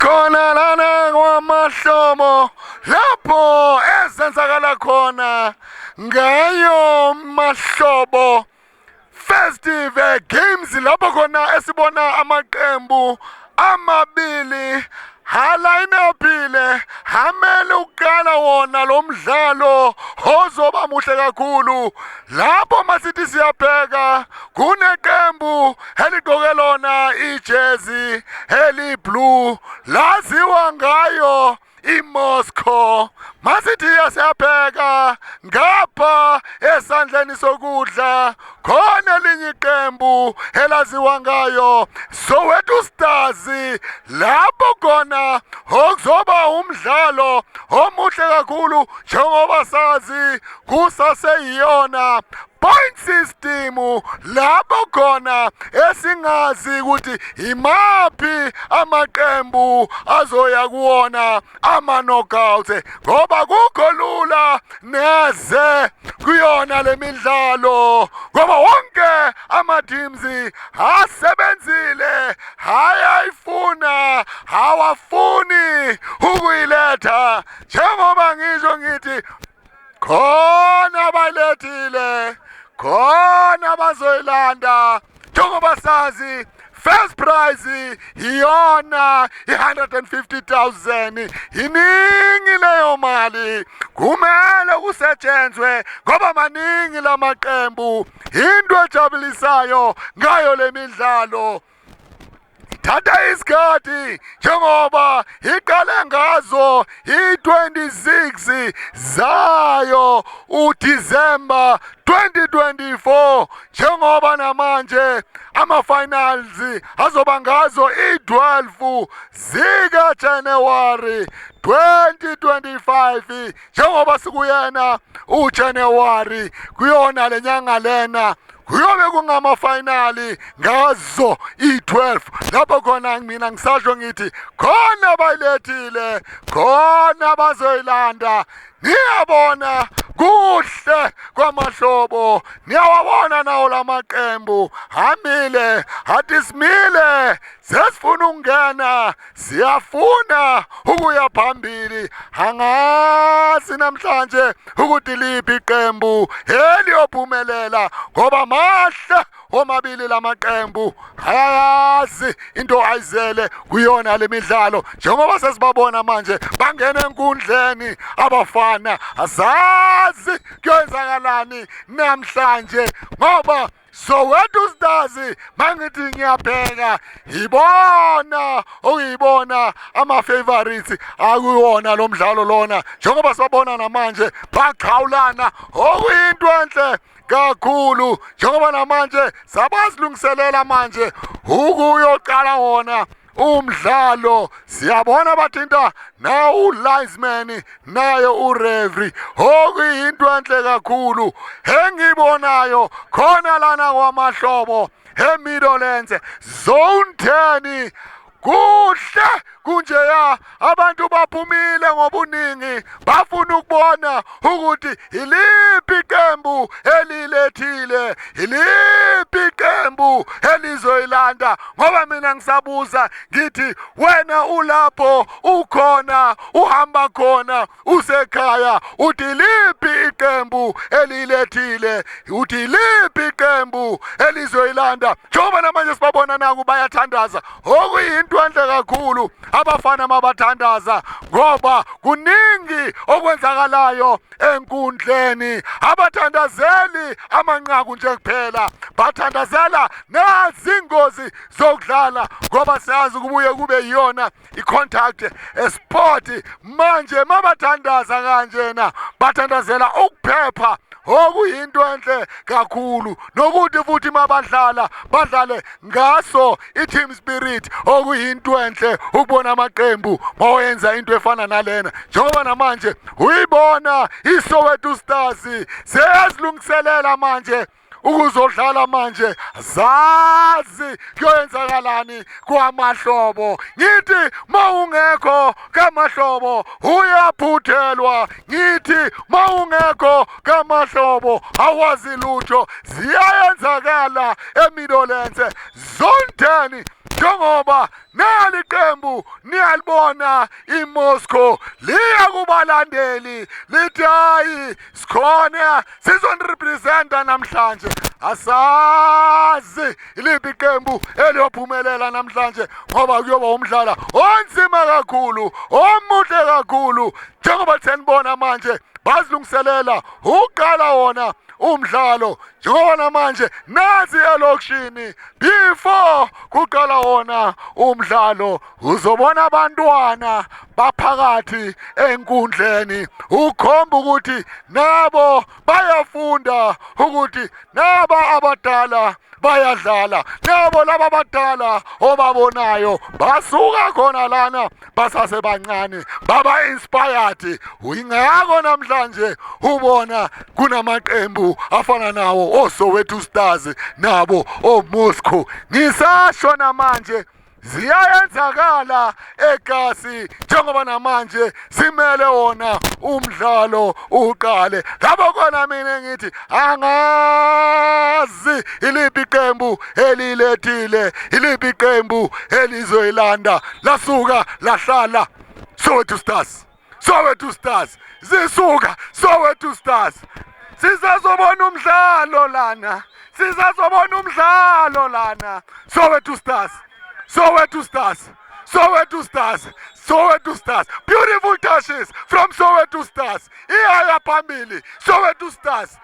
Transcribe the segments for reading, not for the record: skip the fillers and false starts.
Khona lana kwaMahlobo lapho ezenzakala khona ngayo Mahlobo Festive Games, lapho khona esibona amaqembu amabili halayinaphile hamele ukuqala wona lo mdlalo ozoba muhle kakhulu. Lapho masithi siyabheka, kuneqembu eligqoke lona ijezi eliblue, laziwa ngayo iMoscow. Masithi siyabheka ngapha esandleni sokudla, khona elinye iqembu elaziwa ngayo Soweto Stars, lapho khona okuzoba umdlalo omuhle kakhulu, njengoba sazi kusaseyiyona point system, lapho khona esingazi ukuthi imaphi amaqembu azoya kuwona ama-knockouts, ngoba kukho lula neze kuyona lemidlalo, ngoba wonke ama-teams asebenzile, hayayifuna, awafuni ukuyiletha. Njengoba ngisho ngithi khona balethile, khona bazoyilanda, njengoba sazi first prize iyona i-150,000. Iningi leyo mali, kumele kusetshenzwe ngoba maningi lamaqembu. Into ejabulisayo ngayo lemidlalo, thatha isikhathi, njengoba iqale ngazo i-26 zayo uDisemba 2024, njengoba namanje ama-finals azoba ngazo i-12 zika January 2025, njengoba sikuyena uJanuary, kuyona lenyanga lena kuyobe kungama-finali ngazo i-12, lapho khona mina ngisasho ngithi khona bayilethile, khona bazoyilanda. Niyabona kuhle kwamahlobo, niyawabona nawo lamaqembu hamile, hathi simile, sesifuna ukungena, siyafuna ukuya phambili. Angazi namhlanje ukuthi liphi iqembu eliyophumelela, ngoba mahle omabili lamaqembu, ayayazi into ayizele kuyona lemidlalo. Njengoba sesibabona manje bangena enkundleni abafana, azazi kuyoyenzakalani namhlanje, ngoba Soweto Stars, mangithi ngiyabheka, ibona okuyibona ama-favorites akuwona lo mdlalo lona, njengoba sibabona namanje baxhawulana, okuyinto enhle kakhulu, njengoba namanje sabazilungiselela manje ukuyoqala wona umdlalo. Siyabona bathinta na ulinesman naye ureferee, okuyinto enhle kakhulu engibonayo khona lana kwaMahlobo eMidlands Zone 10. Kuhle kunjeya, abantu baphumile ngobuningi, bafuna ukubona ukuthi iliphi iqembu elilethile, iliphi iqembu elizoyilanda, ngoba mina ngisabuza ngithi wena ulapho ukhona, uhamba khona, usekhaya, uthi liphi iqembu elilethile, uthi liphi iqembu elizoyilanda? Njengoba namanje sibabona naku bayathandaza, okuyinto enhle kakhulu abafana mabathandaza, ngoba kuningi okwenzakalayo enkundleni. Abathandazeli amanqaku nje kuphela, bathandazela nazingozi zokudlala, ngoba siyazi kubuye kube yiyona i-contact sport. Manje mabathandaza kanjena, bathandazela ukuphepha, okuyinto enhle kakhulu, nokuthi futhi mabadlala badlale ngaso i-team spirit, okuyinto enhle ukubona amaqembu mawenza into efana nalena, njengoba namanje uyibona iSoweto Stars seyazilungiselela manje ukuzodlala. Manje zazi kuyoyenzakalani kwaMahlobo. Ngithi mawungekho kaMahlobo uyaphuthelwa, ngithi mawungekho kaMahlobo awazi lutho. Ziyayenzakala eMidlands Zone 10. Njengoba nali qembu niyalibona iMoscow liya kubalandeli lithi hayi sikhona sizonirepresenta namhlanje. Asazi iliphi iqembu eliyophumelela namhlanje ngoba kuyoba umdlalo onzima kakhulu, omuhle kakhulu. Njengoba senibona manje bazilungiselela uqala wona umdlalo, njengoba namanje nazi elokishini before kuqala wona umdlalo uzobona abantwana baphakathi enkundleni, ukhomba ukuthi nabo bayafunda ukuthi naba abadala bayadlala, nabo laba abadala obabonayo basuka khona lana basasebancane, baba inspired. Uyingakho namhlanje ubona kunamaqembu afana nawo oSoweto Stars nabo oMoscow. Ngisasho namanje ziyayenzakala ekasi, njengoba namanje simele wona umdlalo uqale. Lapho khona mina ngithi angazi iliphi iqembu elilethile, iliphi iqembu elizoyilanda. Lasuka lahlala Soweto Stars, Soweto Stars zisuka Soweto Stars. Sizazobona umdlalo lana, sizazobona umdlalo lana. Soweto Stars, Soweto Stars, Soweto Stars, Soweto Stars. Beautiful touches from Soweto Stars. Iyaya phambili Soweto Stars.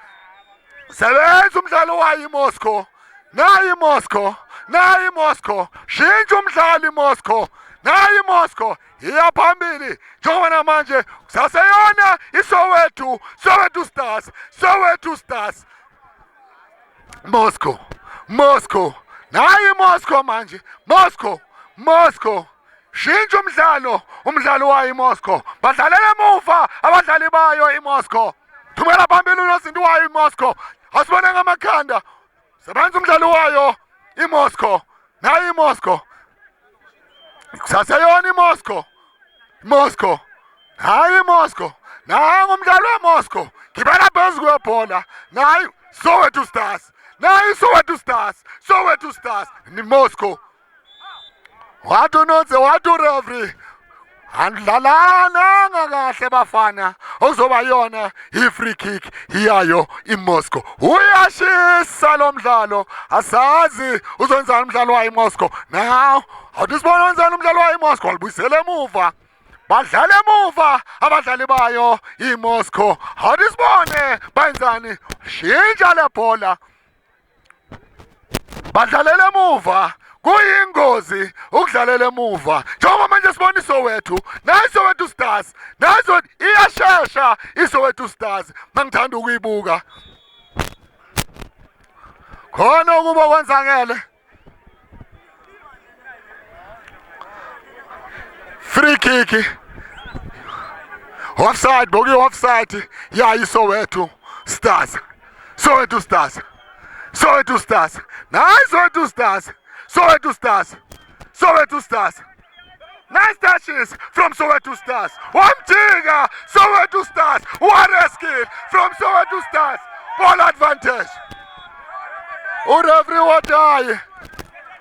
Sebenza umdlalo wayo iMoscow. Nayi iMoscow, nayi iMoscow. Shintsha umdlalo iMoscow. Nayi iMoscow iya phambili njengoba namanje kusaseyona iSoweto, Soweto Stars, Soweto Stars. Moscow, Moscow, nayi iMoscow manje, Moscow, Moscow. Shintsha umdlalo, umdlalo wayo iMoscow. Badlalela emuva abadlali bayo iMoscow. Thumela phambili unozinto wayo iMoscow. Asibone ngamakhanda. Sebenza umdlalo wayo iMoscow. Nayi iMoscow. Kusaseyona iMoscow. Moscow. Hayi iMoscow. Nangu umdlalo weMoscow. Gibela phezu kwebhola. Nayi Soweto Stars. Nayi Soweto Stars. Soweto Stars. Ni Moscow. Wathi unonze, wathi ureferee andlalananga kahle bafana, ozoba yona i-free kick iyayo iMoscow. Uyashisa lo mdlalo, asazi uzenzani umdlalo wayo iMoscow. Now awuthi sibone wenzani umdlalo wayo iMoscow. Alibuyisele emuva, badlala emuva abadlali bayo iMoscow. Awuthi sibone bayenzani, shintsha le bhola, badlalela emuva. Kuyingozi ukudlalela emuva njengoba manje sibona iSoweto, nayi Soweto Stars, nazo iyashesha iSoweto Stars. Mangithanda ukuyibuka khona ukuba kwenzakele free kick, offside, bokuyi offside yayi Soweto Stars, Soweto Stars, Soweto Stars, nayi Soweto Stars, Soweto Stars, Soweto Stars. Nice touches from Soweto Stars. Wamjika Soweto Stars. What a skill from Soweto Stars. Ball advantage. Ureferee wathi hayi,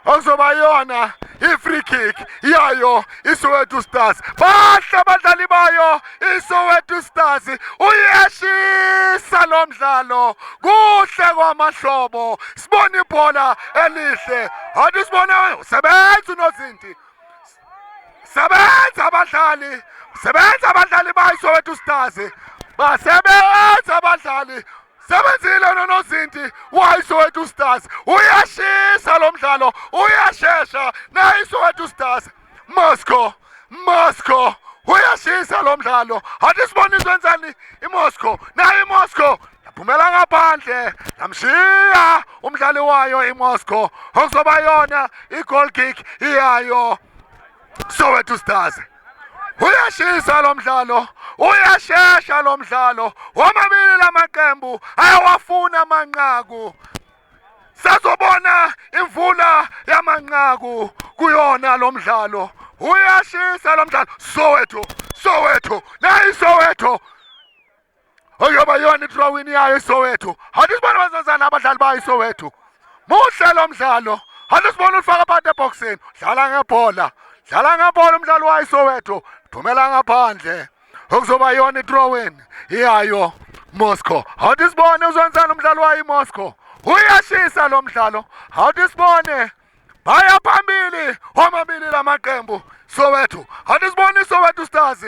okuzoba yona i-free kick yayo iSoweto Stars. Bahle abadlali bayo iSoweto Stars. Uyashisa lo mdlalo, kuhle kwamahlobo. Sibona ibhola elihle. Athi sibone sebenza unozinti, sebenza abadlali, sebenza abadlali bayo iSoweto Stars, basebenza abadlali, sebenzile nonozinti wayiSoweto Stars. Uyashisa lo mdlalo, uyashesha nayi iSoweto Stars. Moscow, Moscow, uyashisa lo mdlalo. Athi sibone izwenzani iMoscow. Nayi iMoscow, yaphumela ngaphandle, yamshiya umdlali wayo iMoscow. Okuzoba yona i-goal kick iyayo Soweto Stars. Uyashisa lo mdlalo, uyashesha lo mdlalo. Wamabili lamaqembu ayawafuna amanqaku. Sazobona imvula yamanqaku kuyona lo mdlalo. Uyashisa lo mdlalo. Soweto, Soweto, nayi Soweto. Oyoba yona i-drawing yayo iSoweto. Athi sibone bazazana abadlali bayo iSoweto. Muhle lo mdlalo. Alisibona ulifaka phakathi eboxini. Dlala ngebhola. Dlala ngebhola umdlali wayo Soweto. Thumela ngaphandle. Okuzoba yona i-throw-in yayo Moscow. Awuthi sibone uzwenzani umdlali wayo iMoscow. Uyashisa lo mdlalo. Awuthi sibone baya phambili omabili lamaqembu Soweto. Awuthi sibone iSoweto Stars.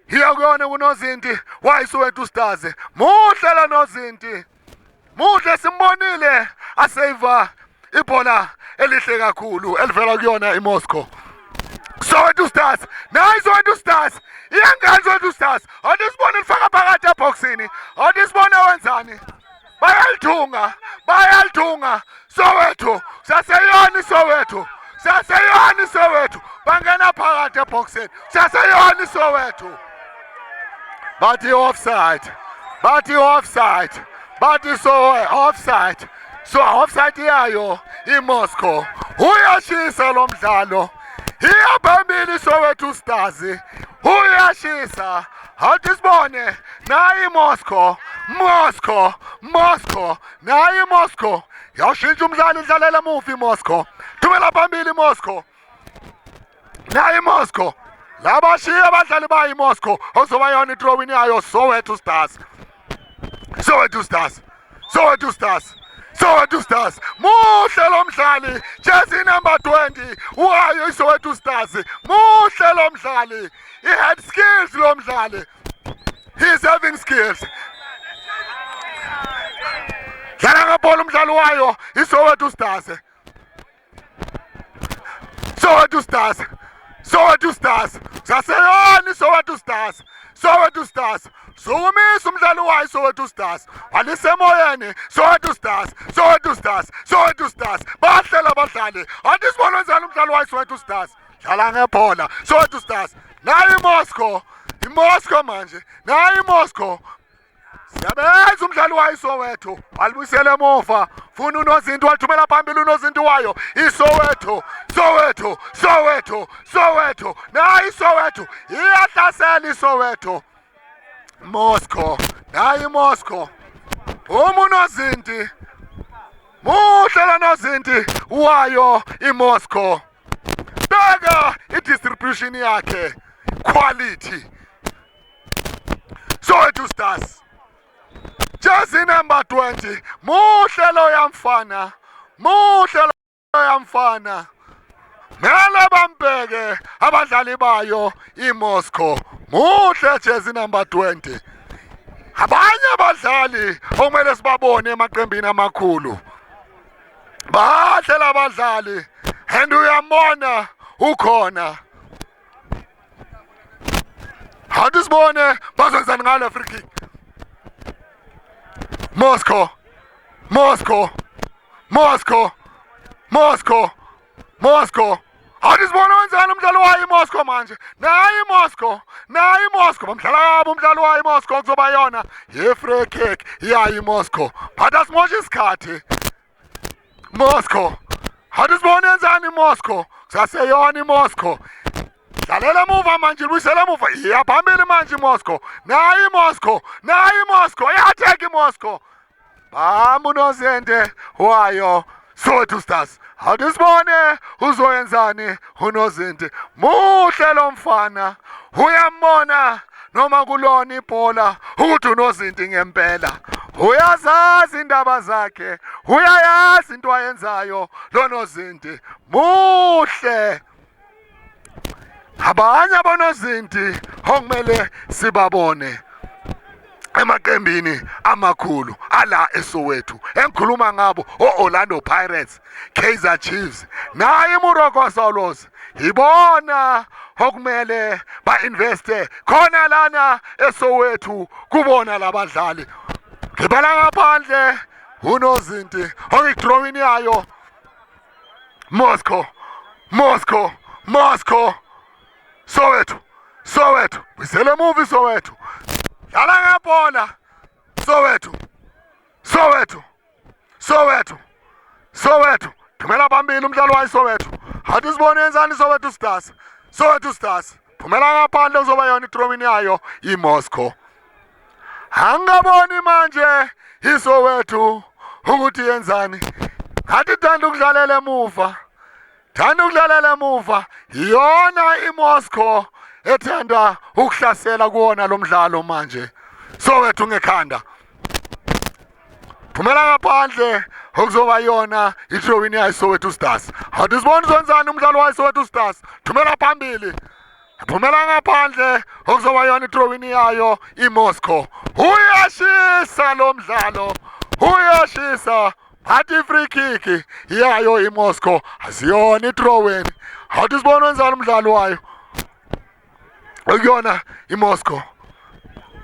Iya kuyona kunozinti wayo Soweto Stars. Muhle la nozinti. Muhle simbonile asave ibhola elihle kakhulu elivela kuyona iMoscow. Soweto Stars, nayi Soweto Stars, iyangena Soweto Stars. Awuthi sibone lifaka phakathi eboxini. Awuthi sibone wenzani. Bayalithunga, bayalithunga. Soweto, saseyona iSoweto. Saseyona iSoweto. Bangena phakathi eboxini. Saseyona iSoweto. Bathi offside. Bathi offside. Bathi so offside. So offside yayo iMoscow. Uyashisa lo mdlalo. Iyaphambili Soweto Stars. Uyashisa. Awuthi sibone nayi iMoscow. Moscow, Moscow, nayi iMoscow. Yawushintsha umdlalo idlalela emuva iMoscow. Thumela phambili iMoscow. Nayi iMoscow. Labashiya abadlali bayo iMoscow ozoba yona i-throw-in yayo Soweto Stars. Soweto Stars. Soweto Stars. Soweto Stars. Muhle lo mdlali. Jersey number 20 wayo iSoweto Stars. Muhle lo mdlali. He had skills lo mdlali. He is having skills. Dlala ngebhola umdlali wayo iSoweto Stars. Soweto Stars. Soweto Stars. Saseyona iSoweto Stars. Soweto Stars. Sukumisa umdlali wayo Soweto Stars. Walisemoyeni Soweto Stars. Soweto Stars. Soweto Stars. Bahle labadlali. Athi sibone wenzani umdlali wayo Soweto Stars. Dlala ngebhola. Soweto Stars. Nayi iMoscow. iMoscow manje. Nayi iMoscow. Siyabenza umdlali wayo iSoweto walibuyisela emuva funa unozinto walithumela phambili unozinto wayo iSoweto Soweto Soweto Soweto nayi iSoweto iyahlasela iSoweto Moscow nayi iMoscow phuma unozinti muhle la nozinti wayo iMoscow beka i-distribution yakhe quality Soweto Stars jersey number 20 muhle loya mfana muhle loya mfana mele bambheke abadlali bayo iMoscow muhle jersey number 20 abanye abadlali okumele sibabone emaqembini amakhulu bahle labadlali and uyambona ukhona Hadi sibone bazenzani ngale free kick. Moscow. Moscow. Moscow. Moscow. Moscow. Hadi sibone wenzani umdlalo wayo iMoscow manje. Nayi iMoscow. Nayi iMoscow. Bamdlala kabi umdlalo wayo iMoscow kuzoba yona ye-free kick yayo iMoscow. But asimoshe isikhathi. Moscow. Hadi sibone yenzani iMoscow. Kusaseyona iMoscow. Dlalela emuva manje ibuyisela emuva. Iya phambili manje iMoscow. Nayi iMoscow. Nayi iMoscow. Iyatheka iMoscow. Bamba unozende wayo Soweto Stars. Hadi sibone uzoyenzani unozinti. Muhle lo mfana. Uyambona noma kulona ibhola ukuthi unozinti ngempela. Uyazazi indaba zakhe. Uyayazi into ayenzayo lo nozinti. Muhle. Abanye abonozinti okumele sibabone emaqembini amakhulu ala eSoweto engikhuluma ngabo o-Orlando Pirates, Kaizer Chiefs nayo iMoroka Swallows ibona okumele ba-investe khona lana eSoweto kubona labadlali ngibala ngaphandle unozinti okuyi-drawing yayo Moscow Moscow Moscow Soweto Soweto buyisele emuva iSoweto dlala ngebhola Soweto Soweto Soweto Soweto thumela phambili umdlalo wayo Soweto hathi sibone yenzani Soweto Stars Soweto Stars phumela ngaphandle kuzoba yona i-drawing yayo iMoscow angaboni manje iSoweto ukuthi yenzani. Ngathi ithanda ukudlalela emuva, thanda ukudlalela emuva. Iyona iMoscow ethanda ukuhlasela kuwona lo mdlalo manje. Soweto ngekhanda, phumela ngaphandle, okuzoba yona i-throw-in yayo Soweto Stars. Awuthi sibone uzwenzani umdlalo wayo Soweto Stars. Thumela phambili, phumela ngaphandle, okuzoba yona i-throw-in yayo iMoscow. Uyashisa lo mdlalo, uyashisa. Bathi free kick yayo iMoscow, asiyona i-throw-in. Awuthi sibone wenzani umdlalo wayo okuyona iMoscow.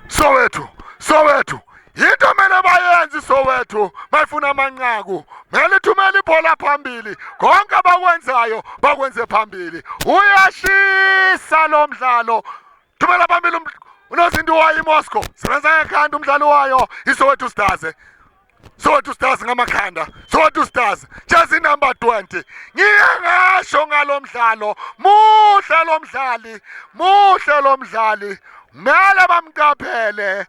Soweto, Soweto, into mele bayenze iSoweto mayifuna amanqaku, mele ithumele ibhola phambili. Konke abakwenzayo bakwenze phambili. Uyashisa lo mdlalo. Thumela phambili unozinto wayo iMoscow, sebenza ngekhanda umdlalo wayo iSoweto Stars. Soweto Stars ngamakhanda, Soweto Stars, jezi number 20. Ngiye ngasho ngalo mdlalo, muhle lo mdlali, muhle lo mdlali, kumele bamqaphele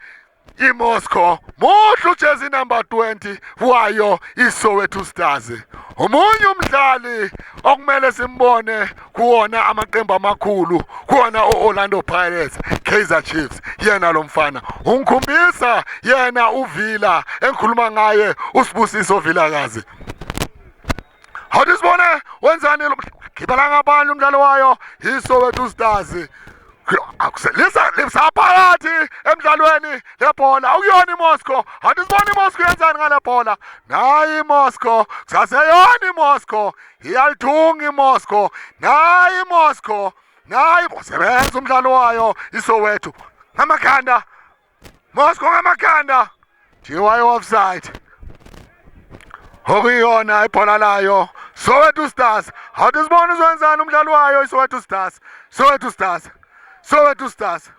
iMoscow. Muhle ujezi number 20 wayo iSoweto Stars. Omunye umdlali okumele simbone kuwona amaqembu amakhulu, kuwona o-Orlando Pirates, Kaizer Chiefs. Yena lo mfana ungikhumbisa yena uVila engikhuluma ngaye, uSibusiso Vilakazi. Awuthi sibone wenzani lo, gibela ngaphandle umdlalo wayo iSoweto Stars. Lisa lisaphakathi emdlalweni lebhola akuyona iMoscow. Awuthi sibone iMoscow yenzani ngale bhola. Nayi iMoscow, kusaseyona iMoscow, iyalithunga iMoscow. Nayi iMoscow, nayi, usebenza umdlalo wayo iSoweto ngamakhanda. Moscow ngamakhanda, thiwa i-offside, okuyiyona ibhola layo Soweto Stars. Awuthi sibone uzwenzani umdlalo wayo iSoweto Stars. Soweto Stars, Soweto Stars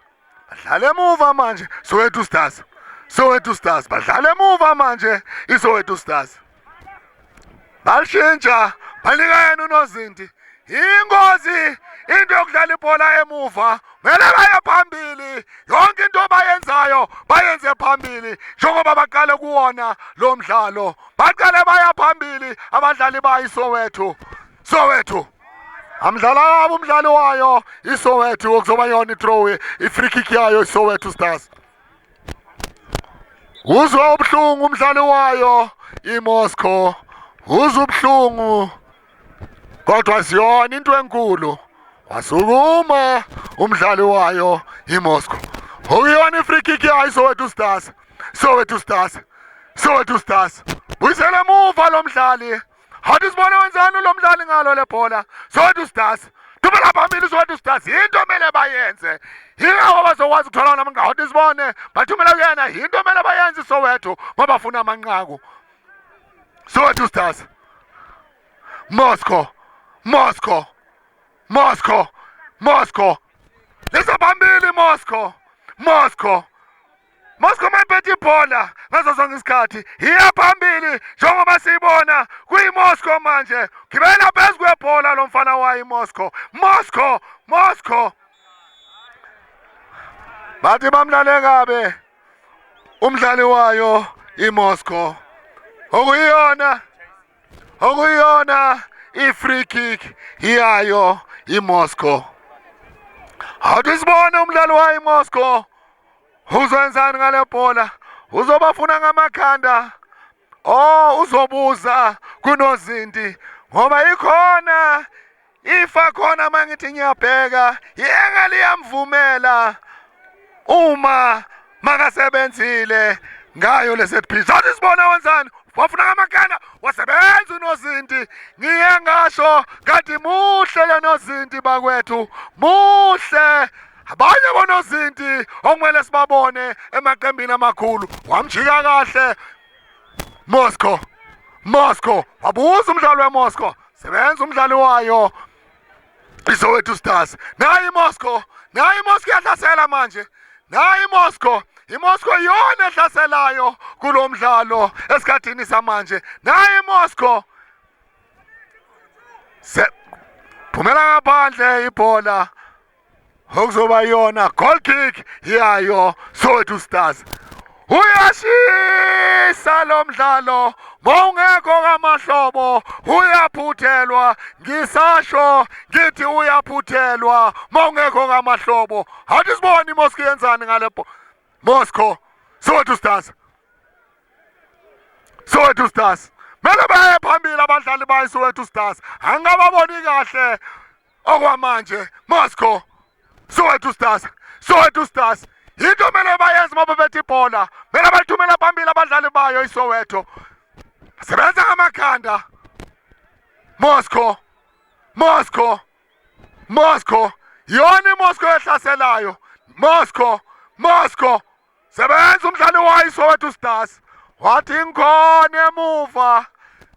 badlala emuva manje. Soweto Stars, Soweto Stars badlala emuva manje. ISoweto Stars balishintsha, banika yena unozinti. Ingozi into yokudlala ibhola emuva, kumele baye phambili. Yonke into abayenzayo bayenze phambili, njengoba baqale kuwona lo mdlalo, baqale baya phambili abadlali bayo iSoweto. Soweto amdlala kabi umdlali wayo iSoweto, okuzoba yona i-throw, i-free kick yayo iSoweto Stars. Uzwa ubuhlungu umdlali wayo iMoscow, uzwa ubuhlungu, kodwa siyona into enkulu. Wasukuma umdlali wayo iMoscow, okuyona i-free kick yayo iSoweto Stars. Soweto Stars, Soweto Stars buyisele emuva lo mdlali. Hathi sibone wenzani lo mdlali ngalo le bhola. Soweto Stars thumela phambili. Soweto Stars into emele bayenze, yingako bazokwazi ukuthola namanqaku. Hathi sibone, bathumela kuyena. Into emele bayenze iSoweto mabafuna amanqaku. Soweto Stars, Moscow, Moscow, Moscow, Moscow lisa phambili. Moscow, Moscow, Moscow mayiphethe ibhola ngaso sonke isikhathi iya phambili, njengoba siyibona kuyiMoscow manje. Gibela phezu kwebhola lo mfana wayo iMoscow. Moscow, Moscow, bathi bamlale kabe umdlali wayo iMoscow, okuyiyona i-free kick yayo iMoscow. Awuthi sibone umdlali wayo iMoscow uzwenzani ngale bhola. Uzobafuna ngamakhanda, oh, uzobuza kunozinti, ngoba ikhona ifa khona. Mangithi ngiyabheka, yenga liyamvumela uma makasebenzile ngayo le set piece. Athi sibone wenzani, wafuna ngamakhanda, wasebenza unozinti. Ngiye ngasho kanti muhle le nozinti bakwethu, muhle. Abanye bonozinti okumele sibabone emaqembini amakhulu. Wamjika kahle Moscow, Moscow wabuza umdlalo weMoscow, sebenza umdlali wayo iSoweto Stars. Nayi iMoscow, nayi iMoscow iyahlasela manje. Nayi iMoscow, iMoscow iyona ehlaselayo kulo mdlalo esikhathini samanje. Nayi iMoscow, se phumela ngaphandle ibhola, okuzoba yona goal kick yayo Soweto Stars. Uyashisa lo mdlalo, mawungekho kaMahlobo uyaphuthelwa. Ngisasho ngithi uyaphuthelwa mawungekho kaMahlobo. Athi sibone iMoscow yenzani ngale Moscow. Soweto Stars, Soweto Stars mele baye phambili abadlali bayo Soweto Stars, angababoni kahle okwamanje. Moscow, Soweto Stars, Soweto Stars, into mele bayenze uma bebetha ibhola, mele balithumela phambili abadlali bayo iSoweto. Sebenza ngamakhanda. Moscow, Moscow, Moscow, yona iMoscow ehlaselayo. Moscow, Moscow, sebenza umdlali wayo iSoweto Stars, wathi ngikhona emuva,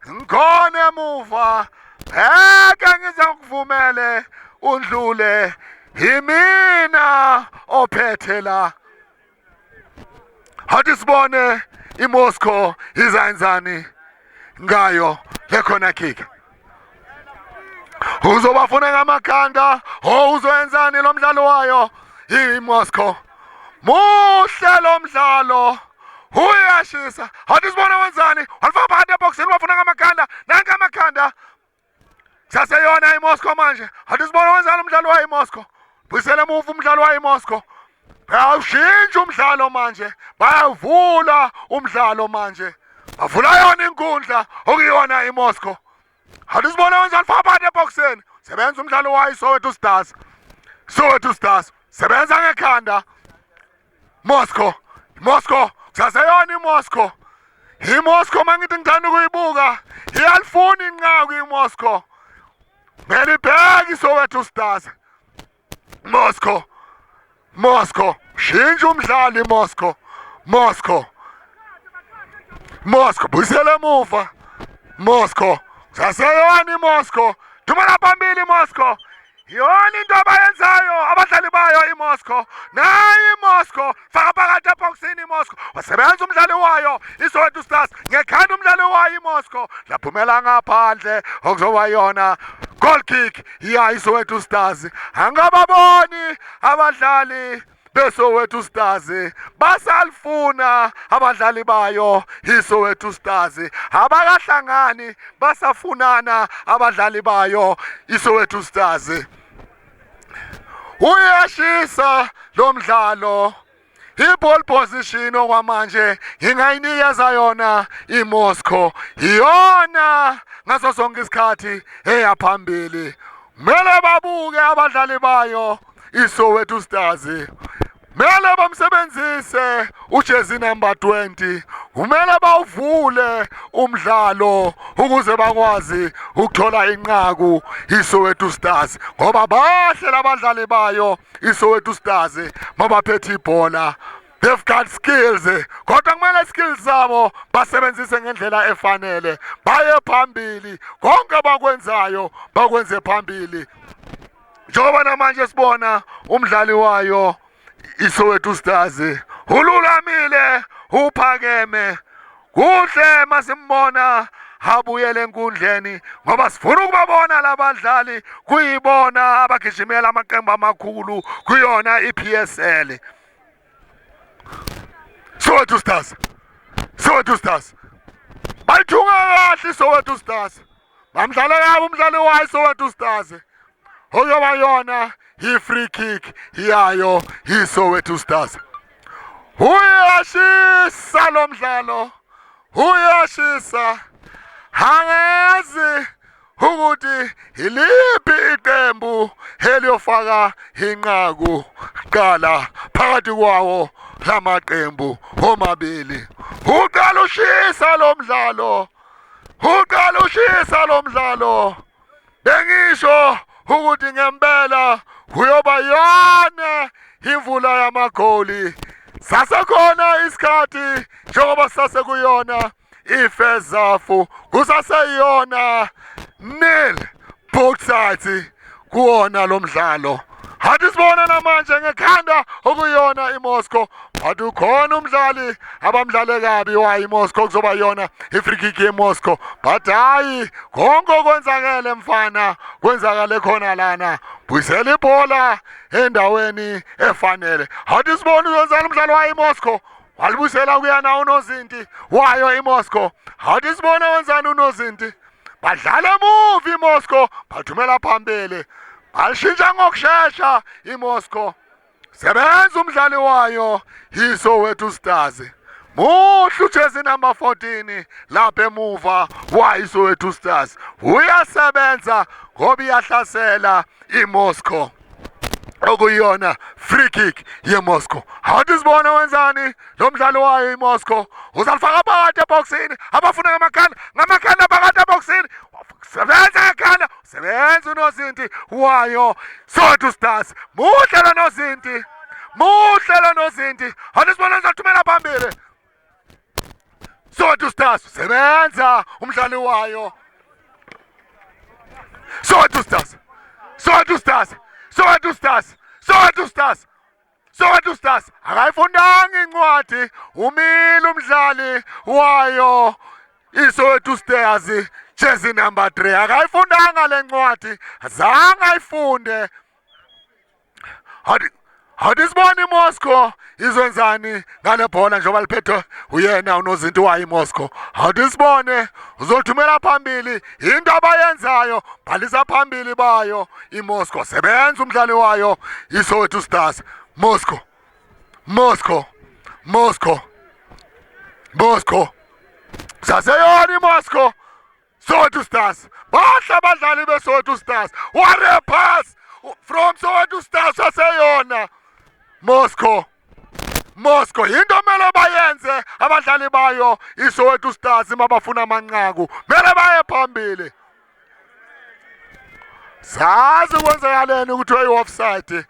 ngikhona emuva, ngeke ngize ngikuvumele undlule, yimina ophethe la. Hathi sibone iMoscow izayenzani ngayo le corner kick. Uzobafuna ngamakhanda, oh, uzoyenzani lo mdlalo wayo iMoscow? Muhle lo mdlalo, uyashisa. Hathi sibone wenzani. Walifaka phakathi eboxini, wafuna ngamakhanda, nanka amakhanda. Saseyona iMoscow manje. Hathi sibone wenzani umdlalo wayo iMoscow. Buyisela emuva umdlalo wayo iMoscow. Bayawushintsha umdlalo manje, bayawuvula umdlalo manje, bavula yona inkundla okuyona iMoscow. Hathi sibone wenzani, faka phakathi eboxini, sebenza umdlalo wayo Soweto Stars. Soweto Stars sebenza ngekhanda. Moscow, Moscow, kusaseyona iMoscow. IMoscow mangithi ngithanda ukuyibuka, iyalifuna inqaku iMoscow. Mele ibheke iSoweto Stars. Moscow, Moscow, shintsha umdlali Moscow, Moscow, Moscow, buyisela emuva. Moscow, saseyona iMoscow, thumela phambili iMoscow. Yona into abayenzayo abadlali bayo iMoscow. Nayi iMoscow, faka phakathi ebhokisini iMoscow. Wasebenza umdlali wayo iSoweto Stars ngekhanda umdlali wayo iMoscow. Laphumela ngaphandle okuzoba yona goal kick ya iSoweto Stars. Angababoni abadlali beSoweto Stars, basalifuna abadlali bayo iSoweto Stars, abakahlangani, basafunana abadlali bayo iSoweto Stars. Uyashisa lo mdlalo. I-ball position okwamanje ngingayinikeza yona iMoscow, iyona ngaso sonke isikhathi eyaphambili. Kumele babuke abadlali bayo iSoweto Stars, kumele bamsebenzise ujezi number 20, kumele bawuvule umdlalo ukuze bakwazi ukuthola inqaku iSoweto Stars, ngoba bahle labadlali bayo iSoweto Stars mabaphethe ibhola. They've got skills, kodwa kumele skills zabo basebenzise ngendlela efanele, baye phambili, konke abakwenzayo bakwenze phambili, njengoba namanje sibona umdlali wayo iSoweto Stars ululamile, uphakeme kuhle. Masimbona abuyele enkundleni, ngoba sifuna ukubabona labadlali kuyibona abagijimela amaqembu amakhulu kuyona iPSL. Soweto Stars, Soweto Stars bayithunga kahle Soweto Stars, bamdlala kabi umdlali wayo Soweto Stars, oyoba yona i-free kick yayo iSoweto Stars. Uyashisa lo mdlalo, uyashisa. Angazi ukuthi iliphi iqembu eliyofaka inqaku qala phakathi kwawo lamaqembu omabili. Uqala ushisa lo mdlalo, uqala ushisa lo mdlalo. Bengisho ukuthi ngempela kuyoba yona imvula yamagoli. Sasekhona isikhathi njengoba sasekuyona i-first half, kusaseyona nil both sides kuwona lo mdlalo. Hathi sibona namanje ngekhanda okuyona iMoscow, but ukhona umdlali abamdlale kabi wayo iMoscow, kuzoba yona i-free kick yeMoscow. But hayi, konke okwenzakele mfana kwenzakale khona lana, buyisela ibhola endaweni efanele. Hathi sibone uzenzani umdlalo wayo iMoscow. Walibusela kuyana unozinti wayo iMoscow. Awuthi sibone wenzani unozinti. Badlala emuva iMoscow, bathumela phambili. Balishintsha ngokushesha iMoscow. Sebenza umdlali wayo iSoweto Stars. Muhle ujezi number 14 lapha emuva wayiSoweto Stars. Uyasebenza ngoba iyahlasela iMoscow. Okuyiyona free kick yeMoscow. Awuthi sibone wenzani lo mdlalo wayo iMoscow. Uzalifaka phakathi eboxini, abafuna ngamakhanda, ngamakhanda phakathi eboxini. Sebenza ngekhanda, sebenza unozinti wayo Soweto Stars. Muhle lo nozinti. Muhle lo nozinti. Awuthi sibone uzathumela phambili. Soweto Stars sebenza umdlali wayo. Soweto Stars. Soweto Stars. Soweto Stars. Soweto Stars. Soweto Stars akayifundanga incwadi umile umdlali wayo iSoweto Stars jersey number 3 akayifundanga le ncwadi azange ayifunde. Hadi sibone iMoscow izwenzani ngale bhola njengoba liphethwe uyena unozinti wayo iMoscow. Hadi sibone uzothumela phambili into abayenzayo bhalisa phambili bayo iMoscow. Sebenza umdlali wayo iSoweto Stars. Moscow. Moscow. Moscow. Moscow. Saseyona iMoscow. Soweto Stars. Bahle abadlali beSoweto Stars. What a pass from Soweto Stars saseyona. Moscow. Moscow into mele bayenze abadlali bayo iSoweto Stars mabafuna amanqaku. Mele baye phambili. Sazi kwenzakaleni ukuthi uyi-offside.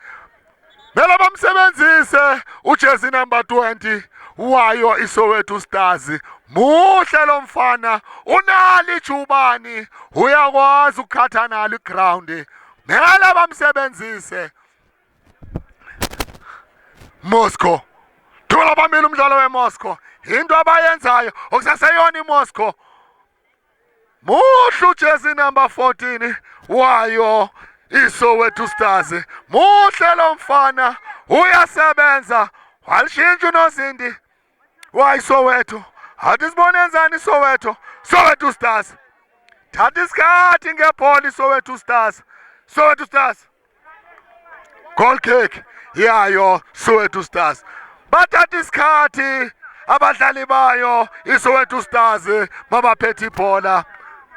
Mele bamsebenzise ujezi number 20 wayo iSoweto Stars. Muhle lo mfana, unalo ijubani, uyakwazi ukukhatha nalo iground. Mele bamsebenzise. Moscow. Thola bamile umdlalo weMoscow. Into abayenzayo okusaseyona iMoscow. Muhle ujezi number 14 wayo iSoweto Stars. Muhle lo mfana uyasebenza. Walishintsha unozinti wayiSoweto. Athi sibone enzani iSoweto. Soweto Stars. Thatha isikhathi ngebhola iSoweto Stars. Soweto Stars. Goal kick yayo Soweto Stars. Bathatha isikhathi abadlali bayo iSoweto Stars mabaphethe ibhola.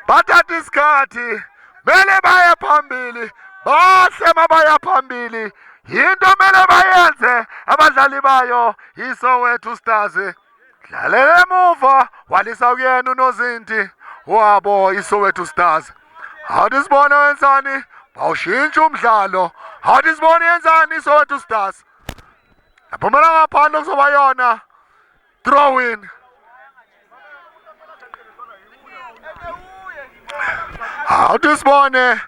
Bathatha isikhathi mele baye phambili, bahle mabaya phambili. Yinto mele bayenze abadlali bayo iSoweto Stars. Dlalela emuva walisa kuyena unozinti wabo iSoweto Stars. Awuthi sibone wenzani bawushintsha umdlalo. Awuthi sibone yenzani iSoweto Stars. Yaphumela ngaphandle kuzoba yona throw in. Awuthi sibone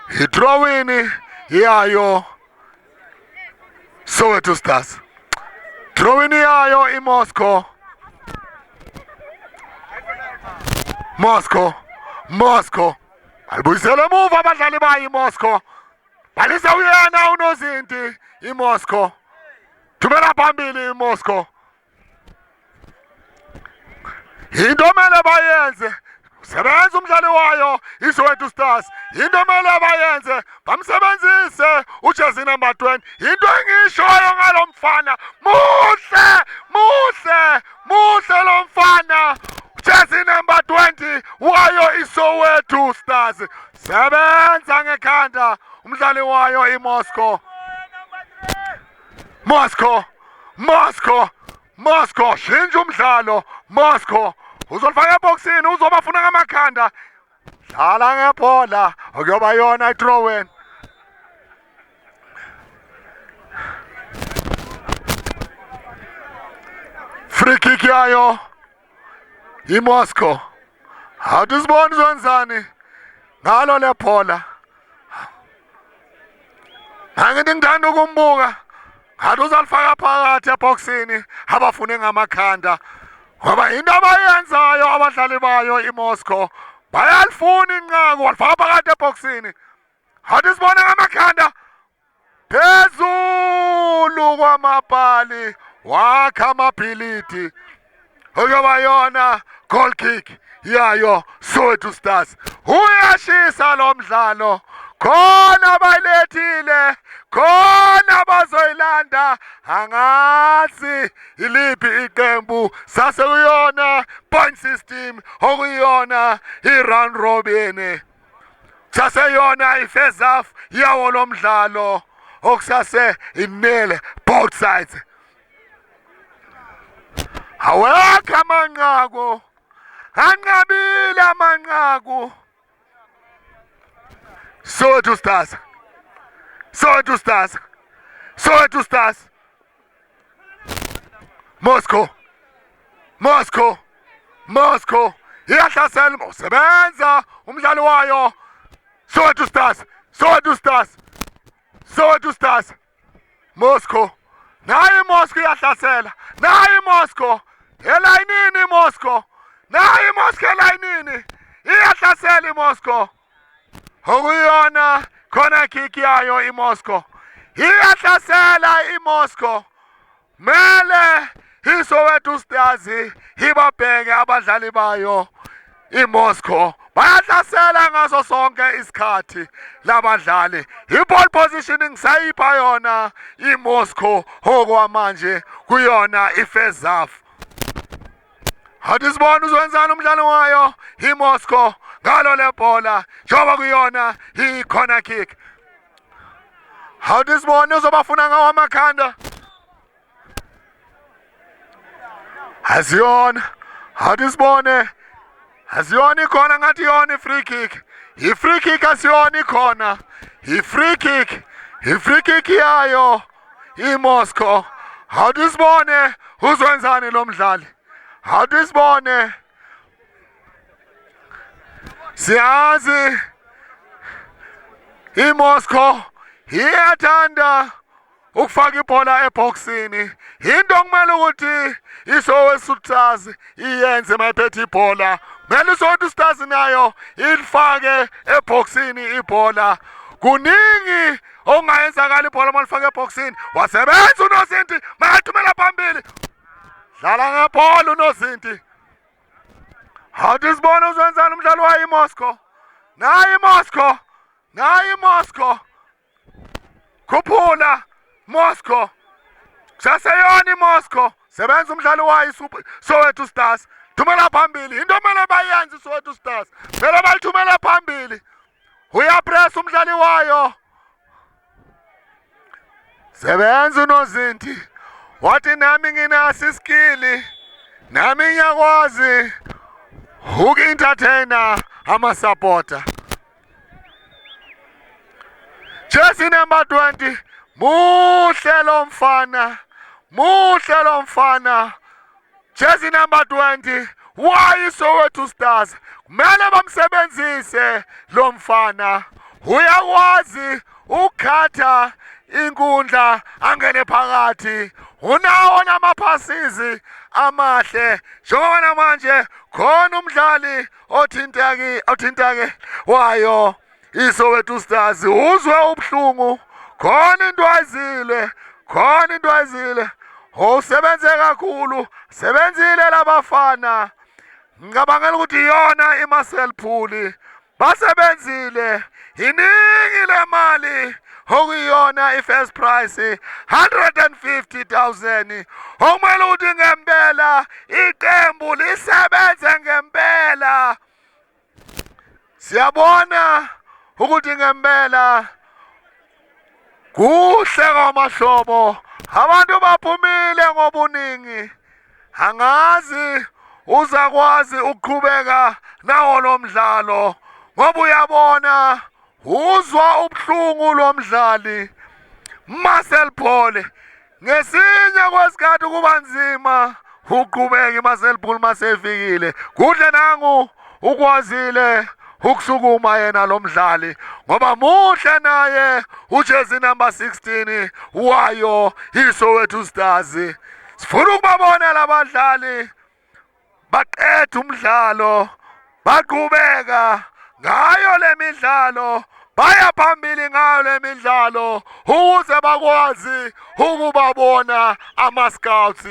i-throw in yayo Soweto Stars. Throw in yayo iMoscow. Moscow. Moscow. Alibuyisela emuva abadlali bayo iMoscow. Balisa uyena unozinti iMoscow. Thumela phambili iMoscow. Into mele bayenze sebenza umdlali wayo iSoweto Stars. Into mele bayenze bamsebenzise ujezi number 20. Into engishoyo ngalo mfana muhle muhle muhle lo mfana jezi number 20 wayo iSoweto Stars. Sebenza ngekhanda umdlali wayo iMoscow. Moscow, Moscow, Moscow, shintsha umdlalo. Moscow uzolifaka eboxini, uzobafuna ngamakhanda. Dlala ngebhola, okuyoba yona i-throw-in. Free kick yayo iMoscow. Awuthi sibone uzwenzani ngalo le bhola. Angithi ngithanda ukumbuka ngathi uzalifaka phakathi eboxini abafune ngamakhanda ngoba into abayenzayo abadlali bayo iMoscow bayalifuna inqaku walifaka phakathi eboxini. Athi sibone ngamakhanda phezulu kwamapali. Wakha amabhilidi. Okuyoba yona goal kick yayo Soweto Stars. Uyashisa lo mdlalo. Khona bayilethile, khona bazoyilanda. Angazi iliphi iqembu sase kuyona point system okuyona i-round robin. Kusaseyona i-first half yawo lo mdlalo okusase inele both sides. Awekho amanqaku, anqabile amanqaku. Soweto Stars, Soweto Stars, Soweto Stars. Moscow, Moscow, Moscow iyahlasela, usebenza umdlali wayo. Soweto Stars, Soweto Stars, Soweto Stars. Moscow, nayi iMoscow iyahlasela, nayi iMoscow elayinini, iMoscow, nayi iMoscow elayinini, iyahlasela iMoscow. Okuyona khona kick yayo iMoscow, iyahlasela iMoscow. Mele iSoweto Stars ibabheke abadlali bayo iMoscow, bayahlasela ngaso sonke isikhathi labadlali. I-ball positioning sayipha yona iMoscow okwamanje kuyona i-first half. Athi sibone uzwenzani umdlalo wayo iMoscow ngalo le bhola njengoba kuyona i-corner kick. Awuthi sibone uzobafuna ngawo amakhanda. Aziyona. Awuthi sibone. Aziyona ikhona, ngathi yona i-free kick. I-free kick asiyona ikhona. I-free kick. I-free kick yayo iMoscow. Awuthi sibone uzwenzani lo mdlali. Awuthi sibone. Siyazi iMoscow iyathanda ukufaka ibhola eboxini, into okumele ukuthi iSoweto Stars iyenze mayiphethe ibhola, kumele iSoweto Stars nayo ilifake eboxini ibhola. Kuningi okungayenzakala ibhola malifake eboxini. Wasebenza unozinti, makathumela phambili, dlala ngebhola unozinti. Awuthi sibone uzwenzani umdlalo wayo iMoscow. Nayi iMoscow, nayi iMoscow. Khuphula Moscow. Kusaseyona iMoscow. Sebenza umdlalo wayo Soweto Stars. Thumela phambili. Into kumele bayenze iSoweto Stars. Kumele balithumele phambili. Uyapress umdlali wayo. Sebenza unozinti. Wathi nami nginaso iskili. Nami ngiyakwazi uku-entertainer ama-supporter. Jersey number 20, muhle lo mfana, muhle lo mfana. Jersey number 20 why Soweto Stars kumele bamsebenzise lo mfana, uyakwazi ukukhatha inkundla angene phakathi, unawo namaphasizi amahle. Njengoba namanje khona umdlali othintake wayo iSoweto Stars, uzwe ubuhlungu, khona into ayizile, khona into ayizile. Usebenze kakhulu, sebenzile labafana. Ngicabangela ukuthi iyona iMarcel Pool basebenzile, iningi le mali okuyiyona i-first price 150,000, okumele ukuthi ngempela iqembu lisebenze ngempela. Siyabona ukuthi ngempela kuhle kwamahlobo, abantu baphumile ngobuningi. Angazi uzakwazi ukuqhubeka nawo lo mdlalo ngoba uyabona uzwa ubuhlungu lo mdlali Marcel Paul. Ngesinye kwesikhathi kuba nzima uqhubeka iMarcel Paul masefikile kuhle, nangu ukwazile ukusukuma yena lo mdlali ngoba muhle naye ujezi number 16 wayo iSoweto Stars. Sifuna ukubabona labadlali baqeda umdlalo, baqhubeka ngayo le midlalo. Baya phambili ngayo le midlalo ukuze bakwazi ukubabona ama-scouts.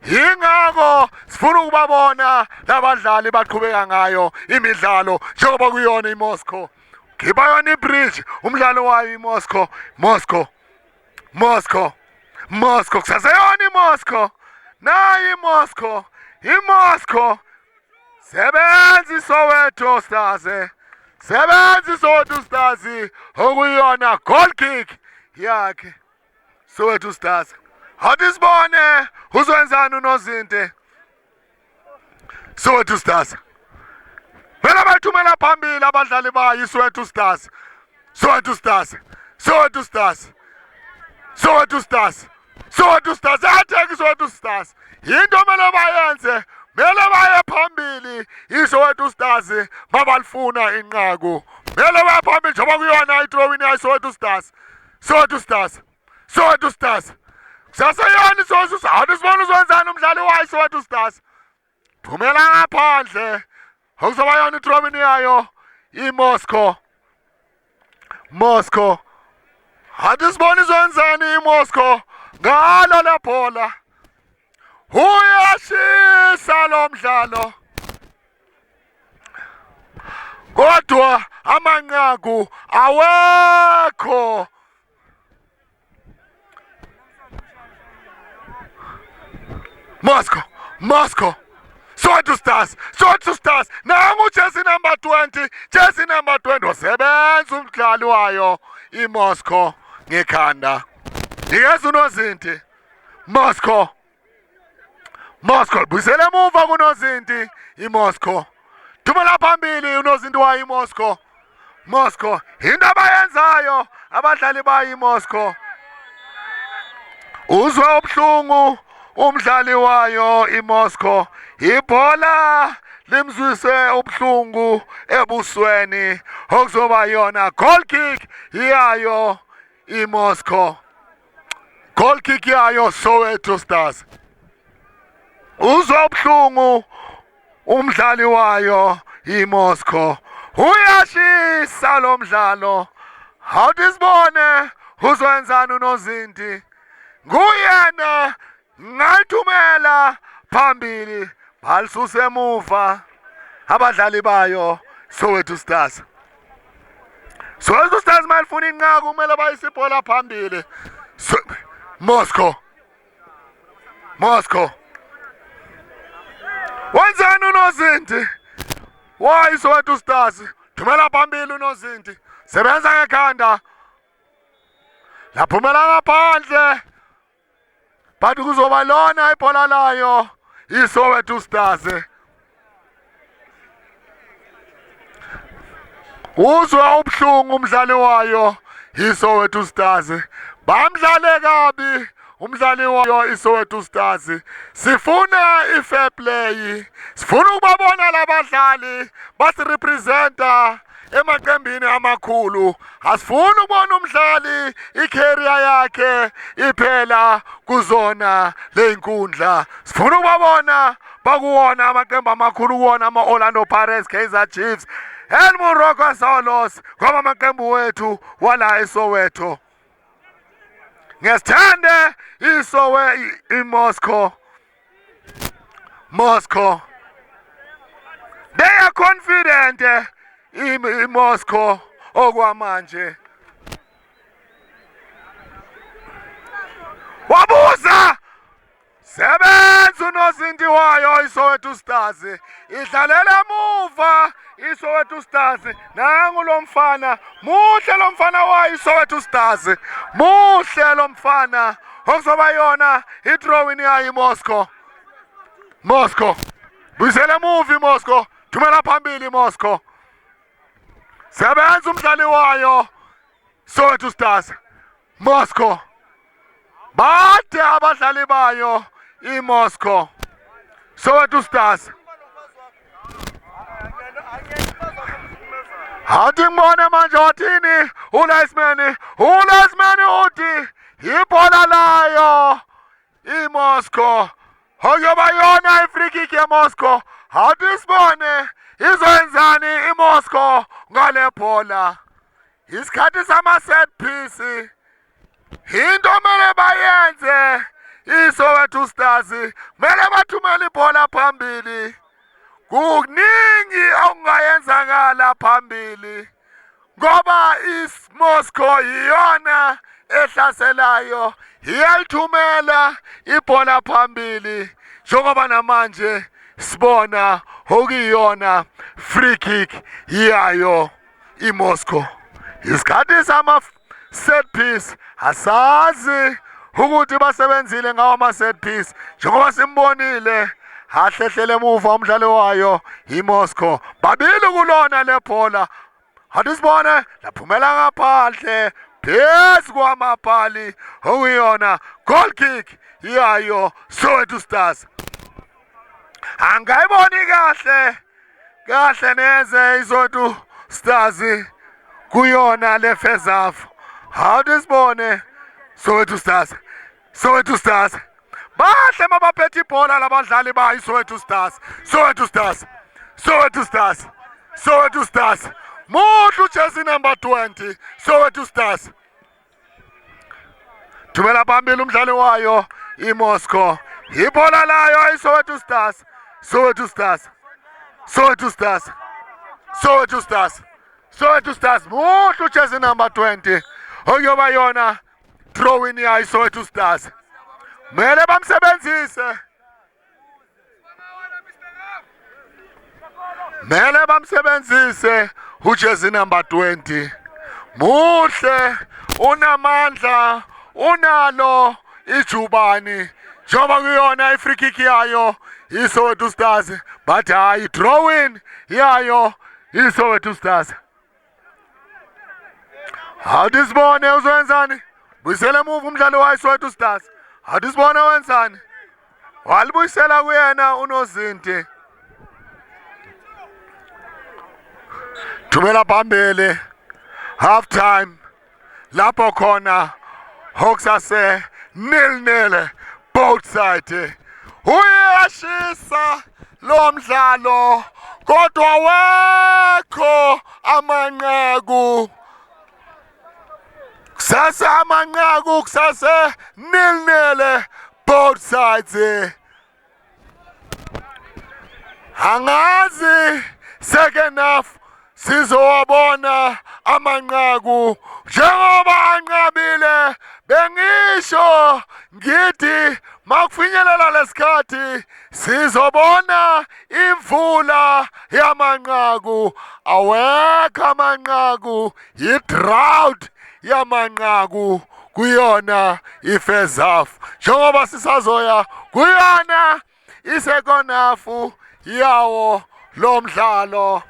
Yingakho sifuna ukubabona labadlali baqhubeka ngayo imidlalo njengoba kuyona iMoscow. Khipha yona ibridge umdlalo wayo iMoscow, Moscow, Moscow, Moscow. Kusaseyona iMoscow, nayi iMoscow, iMoscow. Sebenza iSoweto Stars, sebenza iSoweto Stars okuyiyona goal kick yakhe Soweto Stars. Athi sibone uzoyenzani unozinti Soweto Stars. Vele bayithumela phambili abadlali bayo iSoweto Stars. Soweto Stars. Soweto Stars. Soweto Stars. Soweto Stars. Atheke iSoweto Stars. Yinto mele bayenze. Mele baye phambili iSoweto Stars mabalifuna inqaku. Mele baye phambili njengoba kuyona i-drawing yayiSoweto Stars. Soweto Stars. Soweto Stars. Kusaseyona iSoweto Stars. Awuthi sibone uzwenzani umdlali wayo iSoweto Stars. Phumela ngaphandle. Okuzoba yona i-drawing yayo iMoscow. Moscow. Athi sibone izwenzani iMoscow ngalo lebhola. Uyashisa lo mdlalo. Kodwa amanqaku awekho. Moscow, Moscow. Soweto Stars, Soweto Stars. Nangu jersey number 20, jersey number 20 osebenza umdlali wayo iMoscow ngekhanda. Nikeza unozinti. Moscow. Moscow buyisela emuva kunozinti iMoscow. Thumela phambili unozinti wayo iMoscow. Moscow into abayenzayo abadlali bayo iMoscow. Uzwe ubuhlungu umdlali wayo iMoscow. Ibhola limzwise ubuhlungu ebusweni okuzoba yona goal kick yayo iMoscow. Goal kick yayo Soweto Stars. Uzwa ubuhlungu umdlali wayo iMoscow. Uyashisa lo mdlalo. Awuthi sibone uzoyenzani unozinti. Nguyena ngayithumela phambili balisusa emuva abadlali bayo Soweto Stars. Soweto Stars malifuna inqaku kumele bayise ibhola phambili. Moscow. Moscow. Wenzani unozinti? Why Soweto Stars? Thumela phambili unozinti. Sebenza ngekhanda. Laphumela ngaphandle. But kuzoba lona ibhola layo iSoweto Stars. Uzwa ubuhlungu umdlali wayo iSoweto Stars. Bamdlale kabi umdlali wayo iSoweto Stars. Sifuna i-fair play. Sifuna ukubabona labadlali basirepresenta emaqembini amakhulu. Asifuni ukubona umdlali i-career yakhe iphela kuzona lezinkundla. Sifuna ukubabona bakuwona amaqembu amakhulu, kuwona ama-Orlando Pirates, Kaizer Chiefs and Moroka Swallows, ngoba amaqembu wethu wala eSoweto. Ngesithande iSowe iMoscow. Moscow. They are confident iMoscow okwamanje. Wabuza sebenza unozinti wayo iSoweto Stars idlalela emuva iSoweto Stars. Nangu lo mfana muhle, lo mfana wayo iSoweto Stars muhle lo mfana, okuzoba yona i-drawing yayo iMoscow. Moscow buyisela emuva iMoscow, thumela phambili iMoscow, sebenza umdlali wayo Soweto Stars. Moscow bade abadlali bayo iMoscow. Soweto Stars. Athi ngibone manje wathini uLiceman, uLiceman uthi ibhola layo iMoscow. Okuyoba yona i-free kick yeMoscow. Athi sibone izoyenzani iMoscow ngale bhola. Isikhathi sama set piece. Into mele bayenze iSoweto Stars, kumele bathumele ibhola phambili. Kuningi okungayenzakala phambili ngoba iMoscow iyona ehlaselayo, iyalithumela ibhola phambili njengoba namanje sibona okuyiyona free kick yayo iMoscow. Isikhathi sama set piece, asazi ukuthi basebenzile ngawo ama set piece njengoba simbonile ahlehlele emuva umdlalo wayo iMoscow. Babili kulona lebhola, athi sibone, laphumela ngaphandle phezu kwamapali, okuyiyona goal kick yayo Soweto Stars. Angayiboni kahle kahle neze iSoweto Stars kuyona le first half. Awuthi sibone, Soweto Stars, Soweto Stars bahle mabaphethe ibhola labadlali bayo iSoweto Stars. Soweto Stars, Soweto Stars, Soweto Stars, muhle ujezi number 20. Soweto Stars thumela phambili umdlali wayo iMoscow, ibhola layo iSoweto Stars. Soweto Stars, Soweto Stars, Soweto Stars, Soweto Stars, muhle ujezi number 20, okuyoba yona throw in yayo iSoweto Stars. Mele bamsebenzise, mele bamsebenzise ujezi number 20. Muhle, unamandla, unalo ijubani njengoba kuyona i-free kick yayo iSoweto Stars, but hayi, throw in yayo iSoweto Stars. Awuthi sibone uzoyenzani. Buyisela emuva umdlalo wayo iSoweto Stars. Awuthi sibone wenzani. Walibuyisela kuyena unozinti, thumela phambili. Half time lapho khona Hawks ase 0-0 both side. Uyashisa lo mdlalo kodwa wekho amanqaku, kusase amanqaku, kusase 0-0 both sides. Angazi second half sizowabona amanqaku njengoba anqabile. Bengisho ngithi makufinyelela lesikhathi sizobona imvula yamanqaku. Awekho amanqaku, yi-drought yamanqaku kuyona i-first half njengoba sisazoya kuyona i-second half yawo lo mdlalo,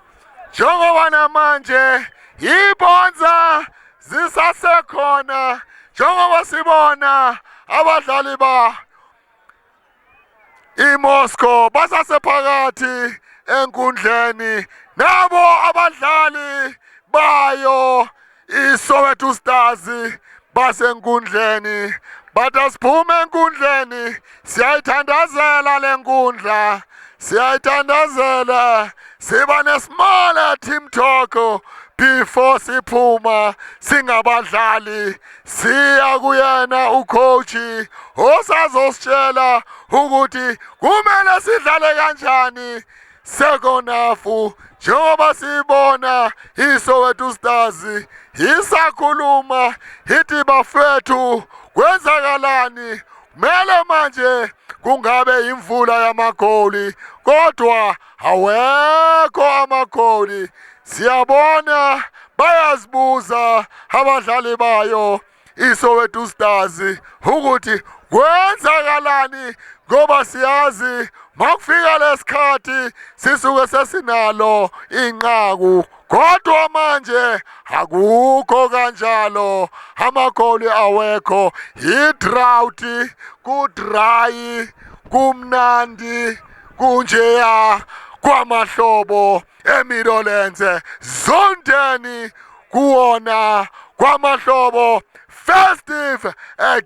njengoba namanje ibonza zisasekhona, njengoba sibona abadlali ba iMoscow basasephakathi enkundleni, nabo abadlali bayo iSoweto Stars basenkundleni. Bathi asiphume enkundleni, siyayithandazela le nkundla, siyayithandazela, siba ne-small team talk before siphuma singabadlali, siya kuyena ucoach osazositshela ukuthi kumele sidlale kanjani second half, njengoba sibona iSoweto Stars isakhuluma ithi, "Bafethu, kwenzakalani? Kumele manje kungabe imvula yamagoli kodwa awekho amagoli." Siyabona bayazibuza abadlali bayo iSoweto Stars ukuthi kwenzakalani, ngoba siyazi makufika lesikhathi sisuke sesinalo inqaku, kodwa manje akukho kanjalo, amagoli awekho, i-drought, ku-dry, kumnandi kunjeya kwamahlobo eMidlands zone 10 kuwona kwamahlobo. Festive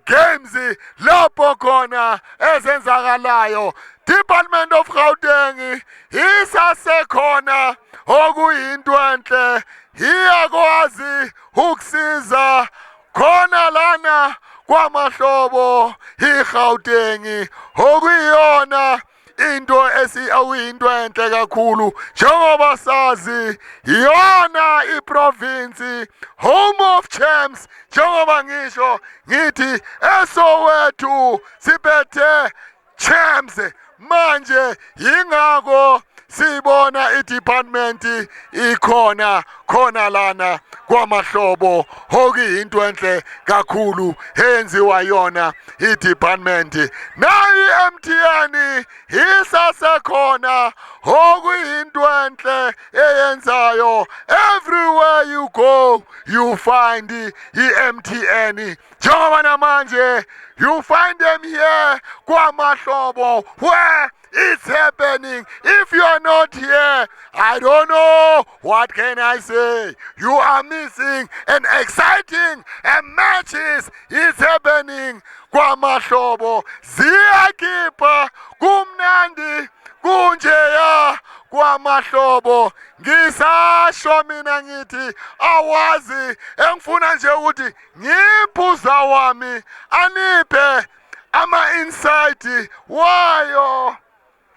games lapho khona ezenzakalayo. Department of Gauteng isasekhona, okuyinto enhle, iyakwazi ukusiza khona lana kwamahlobo iGauteng, okuyiyona into okuyinto enhle kakhulu, njengoba sazi iyona iprovince home of champs. Njengoba ngisho ngithi eSoweto siphethe champs manje, yingakho sibona i-department ikhona khona lana kwamahlobo, okuyinto enhle kakhulu eyenziwa yona i-department. Nayo i-MTN isasekhona, okuyinto enhle eyenzayo. Everywhere you go you find i-MTN, njengoba namanje you find them here kwamahlobo where it's happening. If you are not here, I don't know what can I say. You are missing an exciting and matches is happening kwamahlobo. Ziyakhipha, kumnandi kunjeya kwamahlobo. Ngisasho mina ngithi awazi, engifuna nje ukuthi ngiphuza wami aniphe ama-insight wayo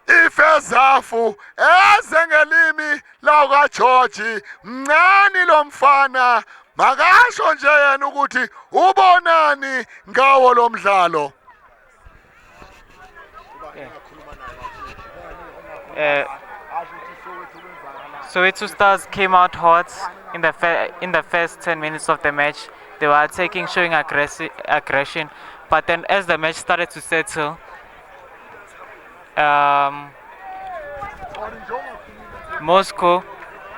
i-first half eze ngelimi lawukaGeorge. Mncane lo mfana, makasho nje yena ukuthi ubonani ngawo lo mdlalo. Soweto Stars came out hot in the first 10 minutes of the match. They were attacking, showing aggression, but then as the match started to settle, Moscow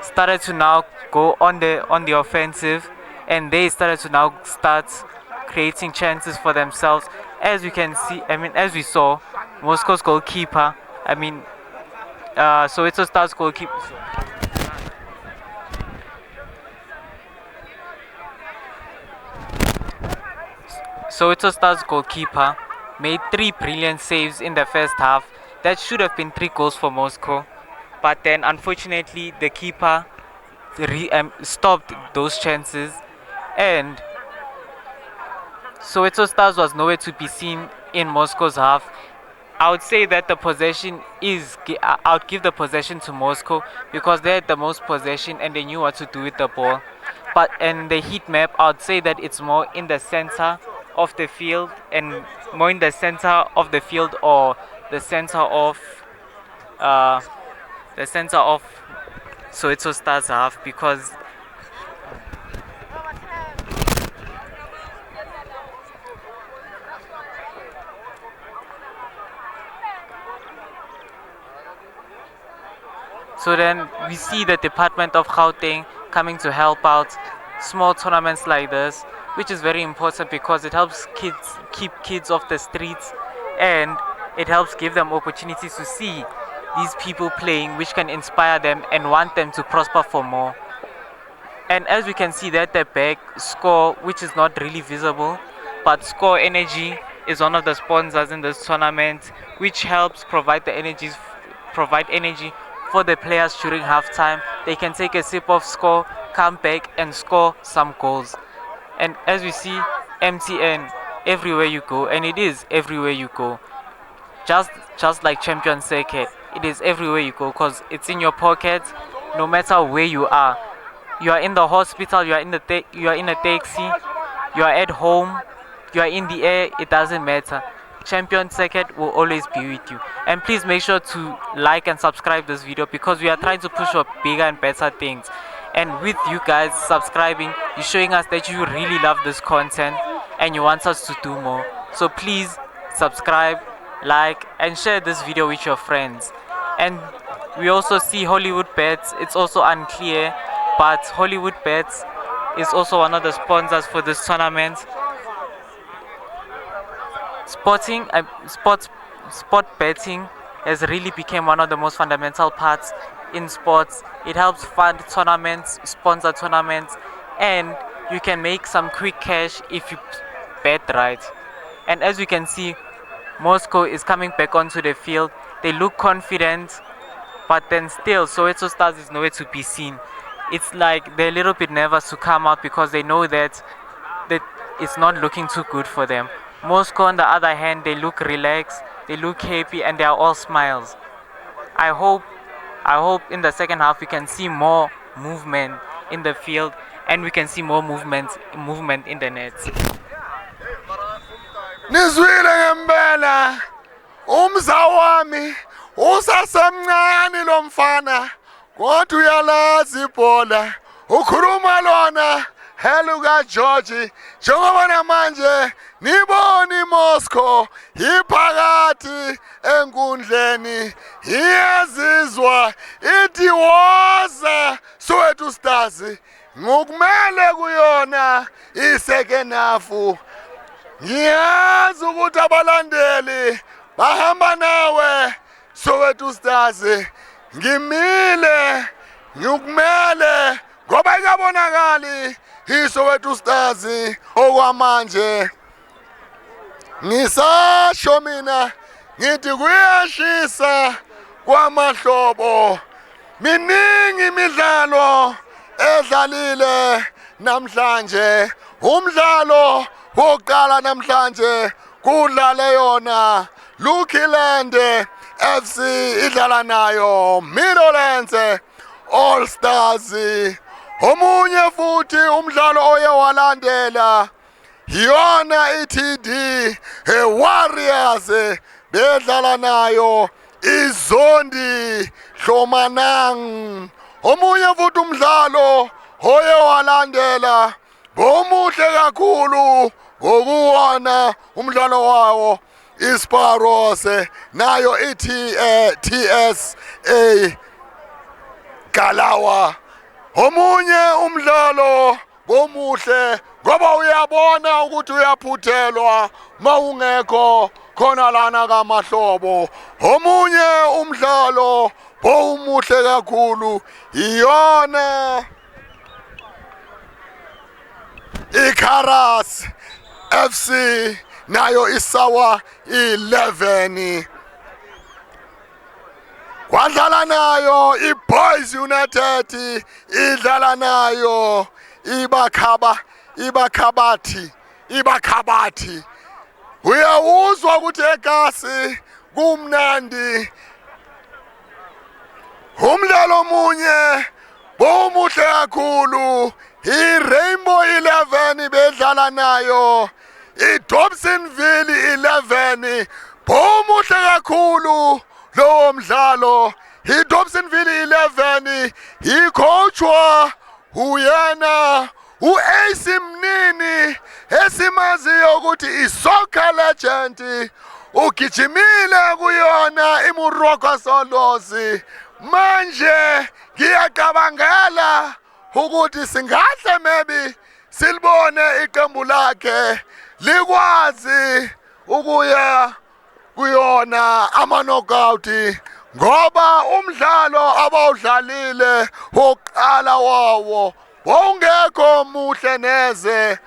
started to now go on the offensive, and they started to now start creating chances for themselves. As you can see, I mean, as we saw, Moscow's goalkeeper, I mean, Soweto Stars goalkeeper. Soweto Stars goalkeeper made three brilliant saves in the first half. That should have been three goals for Moscow, but then unfortunately the keeper stopped those chances, and Soweto Stars was nowhere to be seen in Moscow's half. I would say that the possession is, I would give the possession to Moscow because they had the most possession and they knew what to do with the ball. But in the heat map, I would say that it's more in the center of the field and more in the center of the field or the center of Soweto Stars half, because so then we see the Department of Gauteng coming to help out small tournaments like this, which is very important because it helps kids keep kids off the streets and it helps give them opportunities to see these people playing, which can inspire them and want them to prosper for more. And as we can see that the back, Score, which is not really visible, but Score Energy is one of the sponsors in this tournament, which helps provide energy for the players during halftime. They can take a sip of Score, come back and score some goals. And as we see, MTN everywhere you go, and it is everywhere you go. Just like Champion Circuit, it is everywhere you go because it's in your pocket, no matter where you are. You are in the hospital, you are in a taxi, you are at home, you are in the air, it doesn't matter. Champion Circuit will always be with you. And please make sure to like and subscribe this video because we are trying to push for bigger and better things. And with you guys subscribing, you're showing us that you really love this content and you want us to do more. So please subscribe, like, and share this video with your friends. And we also see Hollywood Bets. It's also unclear, but Hollywood Bets is also one of the sponsors for this tournament. Sport betting has really become one of the most fundamental parts in sports. It helps fund tournaments, sponsor tournaments, and You can make some quick cash if you bet right. And as you can see, Moscow is coming back onto the field. They look confident, but then still Soweto Stars is nowhere to be seen. It's like they're a little bit nervous to come out because they know that it's not looking too good for them. Moscow, on the other hand, they look relaxed, they look happy, and they are all smiles. I hope in the second half we can see more movement in the field and we can see more movement in the nets. Nizwile ngempela umza wami usasemncane lo mfana kodwa uyalazi ibhola ukhuluma lona heluka George njengoba namanje nibona iMoscow iphakathi enkundleni iyazizwa ithi woza Soweto Stars ngokumele kuyona i-second half. Ngiyazi ukuthi abalandeli bahamba nawe Soweto Stars ngimile ngikumele ngoba ikabonakali iSoweto Stars okwamanje. Ngisasho mina ngithi kuyashisa kwamahlobo miningi imidlalo edlalile namhlanje. Umdlalo wokuqala namhlanje kudlale yona Luckieland FC idlala nayo Meadowlands All Stars. Omunye futhi umdlalo oye walandela iyona iTD Warriors bedlala nayo iZondi Hlomanang. Omunye futhi umdlalo oye walandela bomuhle kakhulu ngokuwona umdlalo wawo iSparrows nayo ithi TSA Galawa. Omunye umdlalo bomuhle ngoba uyabona ukuthi uyaphuthelwa mawungekho khona lana kamahlobo. Omunye umdlalo bowumuhle kakhulu iyona iKaras FC nayo iSawa 11 kwadlala nayo iBoys United idlala nayo ibakhaba ibakhabathi ibakhabathi. Uyawuzwa ukuthi ekasi kumnandi. Umdlalo omunye bowumuhle kakhulu i-Rainbow 11 bedlala nayo i-Dobsonville 11 bowumuhle kakhulu lowo mdlalo. I-Dobsonville 11 icoachwa uyena u-Ace Mnini esimaziyo ukuthi i-soccer legend ugijimile kuyona iMoroka Swallows. Manje ngiyacabangela ukuthi singahle maybe silibone iqembu lakhe likwazi ukuya kuyona ama-knockout ngoba umdlalo abawudlalile wokuqala wawo wawungekho muhle neze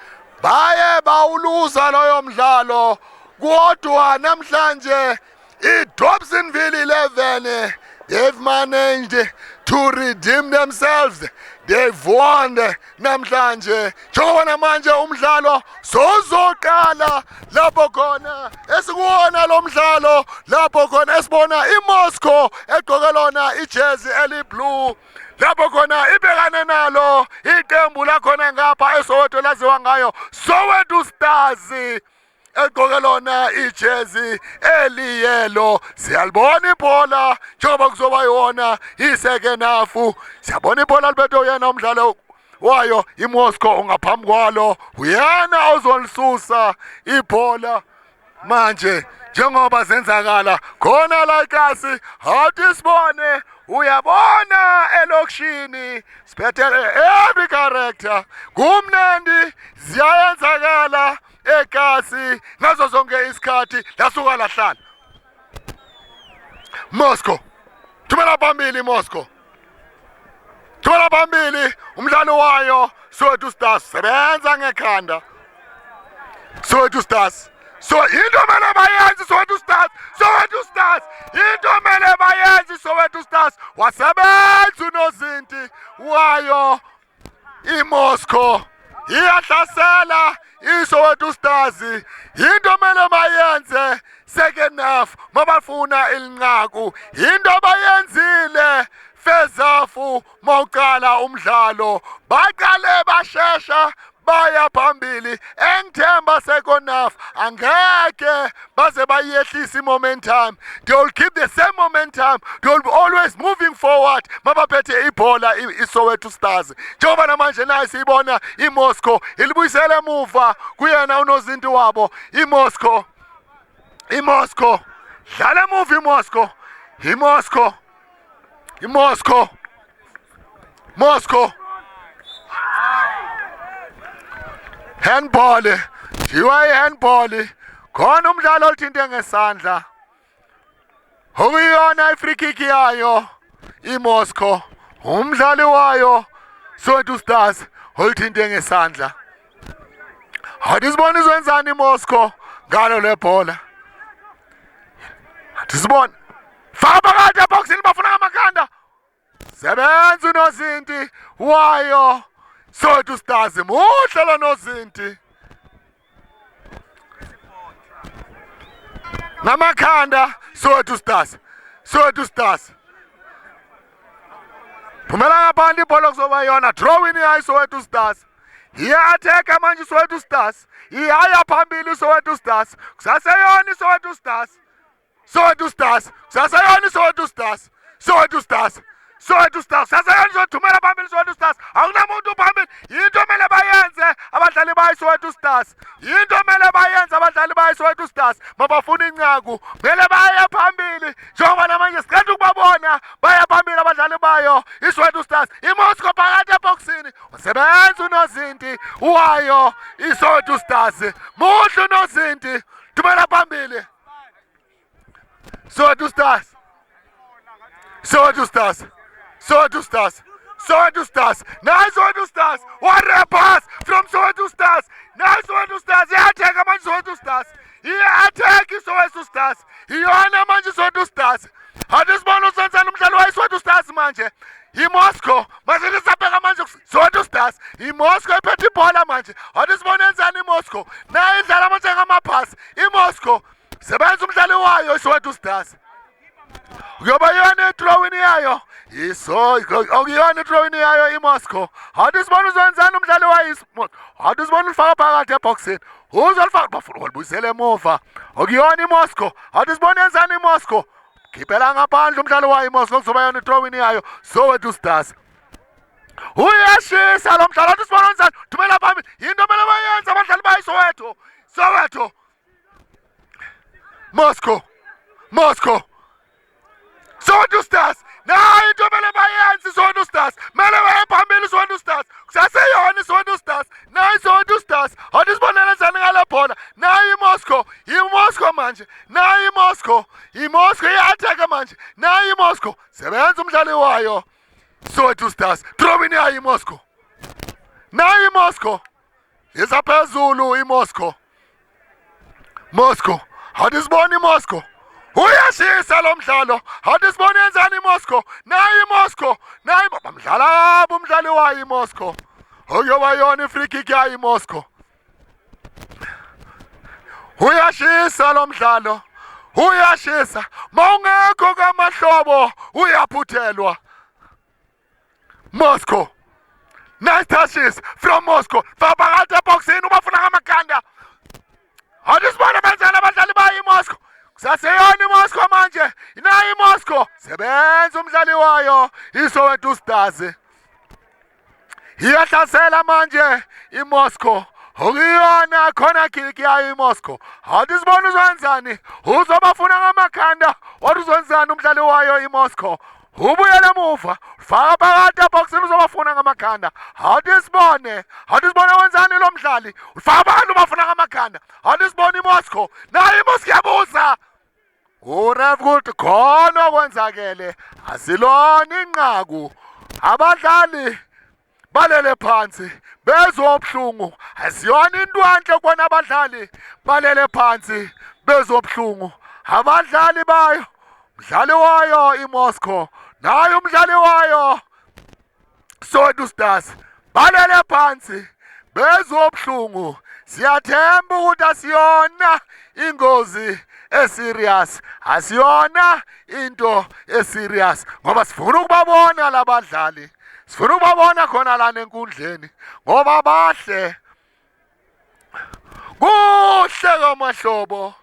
baye bawuluza loyo mdlalo. Kodwa namhlanje i-Dobsonville 11, they've managed to redeem themselves. They've won namhlanje njengoba namanje umdlalo sozoqala lapho khona esikuwona lo mdlalo lapho khona esibona iMoscow egqoke lona ijezi eliblue lapho khona ibhekane nalo iqembu lakhona ngapha eSoweto laziwa ngayo Soweto Stars egqoke lona ijezi eliyellow. Siyalibona ibhola njengoba kuzoba yona i-second half. Siyabona ibhola libethwe uyena umdlalo wayo iMoscow ungaphambi kwalo uyena ozolisusa ibhola manje njengoba zenzakala khona la ikasi awuthi sibone uyabona elokishini siphethe every character kumnandi ziyayenzakala ekasi ngazo zonke isikhathi lasuka lahlala. Moscow thumela phambili, Moscow thumela phambili umdlalo wayo. Soweto Stars sebenza ngekhanda. Soweto Stars, so into mele bayenze Soweto Stars, Soweto Stars, into mele bayenze Soweto Stars. Wasebenza unozinti wayo iMoscow, iyahlasela iSoweto Stars. Into mele bayenze second half mabafuna ilinqaku, into abayenzile first half mawuqala umdlalo, baqale bashesha baya phambili. Engithemba second half angeke baze bayehlisa i-momentum. They will keep the same momentum, they will be always moving forward mabaphethe ibhola iSoweto Stars. Njengoba namanje nayo siyibona iMoscow ilibuyisela emuva kuyena unozinti wabo iMoscow. iMoscow dlala emuva, iMoscow, iMoscow, iMoscow, Moscow, handball, jiwa i-handball khona umdlalo olithinte ngesandla, okuyiyona i-free kick yayo iMoscow. Umdlali wayo Soweto Stars olithinte ngesandla. Athi sibone izwenzani iMoscow ngalo lebhola. Athi sibone, faka phakathi ebhokisini, bafuna ngamakhanda. Sebenza unozinti wayo Soweto Stars, muhle lo nozinti ngamakhanda. Soweto Stars, Soweto Stars phumela ngaphandle ibhola, kuzoba yona throw-in yayo Soweto Stars. Iya-attack-a manje iSoweto Stars, iyaya phambili iSoweto Stars. Kusaseyona iSoweto Stars, Soweto Stars, kusaseyona iSoweto Stars, Soweto Stars, Soweto Stars, kusaseyona. Izothumela phambili Soweto Stars, akunamuntu phambili. Yinto emele bayenze abadlali bayo Soweto Stars, yinto emele bayenze abadlali bayo Soweto Stars mabafuna inqaku, kumele baye phambili njengoba namanje siqeda ukubabona baya phambili abadlali bayo iSoweto Stars. IMoscow phakathi ebhokisini, usebenza unozinti wayo iSoweto Stars, muhle unozinti, thumela phambili Soweto Stars, Soweto Stars, Soweto Stars, Soweto Stars. Nice Soweto Stars. What a pass from Soweto Stars. Nice Soweto Stars. Iya-attack manje Soweto Stars. Iya-attack iSoweto Stars. Iyona manje Soweto Stars. Ake sibone usenzani umdlalo wayo Soweto Stars manje. IMoscow manje lisabheka manje Soweto Stars. IMoscow iphethe ibhola manje. Ake sibone enzani iMoscow. Nayo idlala manje ngamaphasi. IMoscow sebenza umdlali wayo iSoweto Stars. Kuyoba yona i-throw-in yayo iso, okuyona i-throw-in yayo iMoscow. Ake sibone uzwenzani umdlali wayo. Ake sibone ulifaka phakathi ebhoxini, uzolifaka, bafuna ukulibuyisela emuva, okuyona iMoscow. Ake sibone yenzani iMoscow, khiphela ngaphandle umdlalo wayo iMoscow, kuzoba yona i-throw-in yayo Soweto Stars. Uyashisa lo mdlalo. Ake sibone wenzani, thumela phambili. Yinto kumele bayenze abadlali bayo Soweto, Soweto, Moscow, Moscow, Soweto Stars. Nayo into kumele bayenze iSoweto Stars, kumele baye phambili iSoweto Stars, kusaseyona iSoweto Stars. Nayo iSoweto Stars, ake sibonele njani ngale bhola. Nayo iMoscow, iMoscow manje, nayo iMoscow, iMoscow iya-attack manje. Nayo iMoscow, sebenza umdlali wayo Soweto Stars, throw-in yayo iMoscow. Nayo iMoscow izaphezulu iMoscow, Moscow. Ake sibone iMoscow, uyashisa lo mdlalo. Ake sibone yenzani iMoscow. Nayo iMoscow, nayo bamdlala kabi umdlali wayo iMoscow, okuyoba yona i-free kick yayo iMoscow. Uyashisa lo mdlalo, uyashisa. Mawungekho kamahlobo uyaphuthelwa. Moscow, nice touches from Moscow. Phakathi ebhoxini ubafuna ngamakhanda. Ake sibone benzani abadlali bayo iMoscow. Kusaseyona iMoscow manje, nayo iMoscow, sebenza umdlali wayo iSoweto Stars. Iyahlasela manje iMoscow, okuyona corner kick yayo iMoscow. Ake sibone uzwenzani, uzobafuna ngamakhanda or uzwenzani umdlali wayo iMoscow? Ubuyele emuva, faka phakathi ebhoxini, uzobafuna ngamakhanda. Ake sibone, ake sibone wenzani lo mdlali. Ufaka phakathi, ubafuna ngamakhanda. Ake sibone iMoscow, nayo iMoscow iyabuza uref ukuthi khona okwenzakele, asilona inqaku. Abadlali Balele phansi bezwa ubuhlungu. Asiyona into enhle kubona abadlali balele phansi bezwa ubuhlungu. Abadlali bayo, umdlali wayo iMoscow, naye umdlali wayo Soweto Stars balele phansi bezwa ubuhlungu. Siyathemba ukuthi asiyona ingozi eserious, asiyona into eserious ngoba sifuna ukubabona labadlali, sifuna ukubabona khona lana enkundleni ngoba bahle. Kuhle kwamahlobo,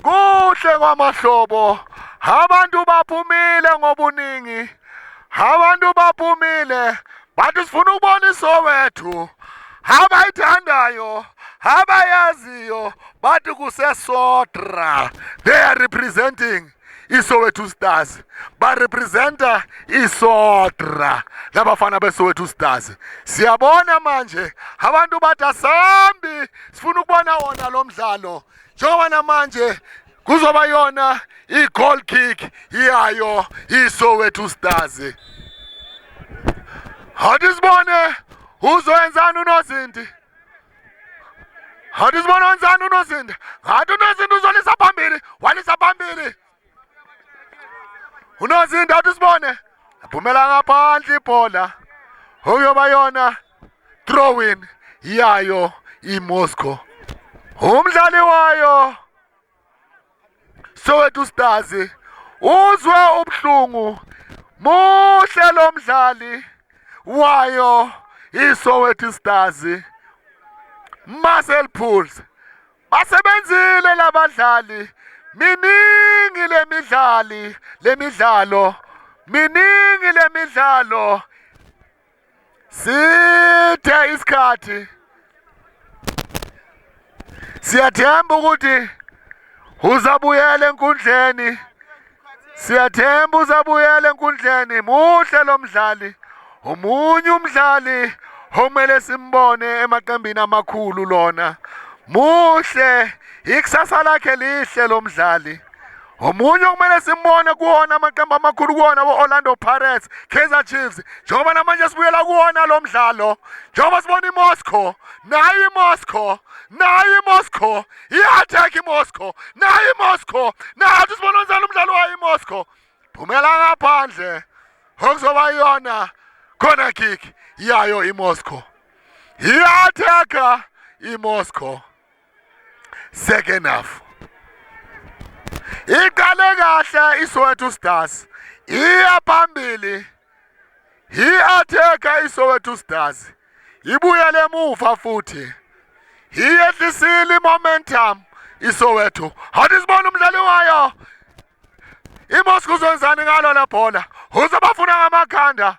kuhle kwamahlobo. Abantu baphumile ngobuningi, abantu baphumile bathi sifuna ukubona iSoweto abayithandayo, abayaziyo, bathi kuseSodra. They are representing iSoweto Stars, barepresenta iSodra labafana beSoweto Stars. Siyabona manje abantu bathi asambi, sifuna ukubona wona lo mdlalo, njengoba namanje kuzoba yona i-goal kick yayo iSoweto Stars. Hathi sibone uzoyenzani unozinti. Hathi sibone wenzani unozinti. Ngathi unozinti uzolisa phambili, walisa phambili unozinti. Hathi sibone, aphumela ngaphandle ibhola, okuyoba yona throw-in yayo iMoscow. Umdlali wayo Soweto Stars uzwe ubuhlungu. Muhle lo mdlali wayo iSoweto Stars, Marcel Pools. Basebenzile labadlali, miningi lemidlali, lemidlalo miningi lemidlalo, sithe isikhathi. Siyathemba ukuthi uzabuyela enkundleni, siyathemba uzabuyela enkundleni. Muhle lo mdlali, omunye umdlali okumele simbone emaqembini amakhulu lona. Muhle, ikusasa lakhe lihle lo mdlali. Omunye okumele simbone kuwona amaqembu amakhulu, kuwona bo-Orlando Pirates, Kaizer Chiefs. Njengoba namanje sibuyela kuwona lo mdlalo, njengoba sibona iMoscow, nayo iMoscow, nayo iMoscow i-attack, iMoscow, nayo iMoscow, nathi sibona wenzani umdlalo wayo iMoscow. Phumela ngaphandle, okuzoba iyona corner kick yayo iMoscow. Iya-attacka iMoscow. Second half iqale kahle iSoweto Stars, iya phambili, i-attacka iSoweto Stars, ibuyele emuva futhi iyehlisile i-momentum iSoweto. Hathi sibona umdlali wayo iMoscow uzenzani ngalo la bhola, uzobafuna ngamakhanda.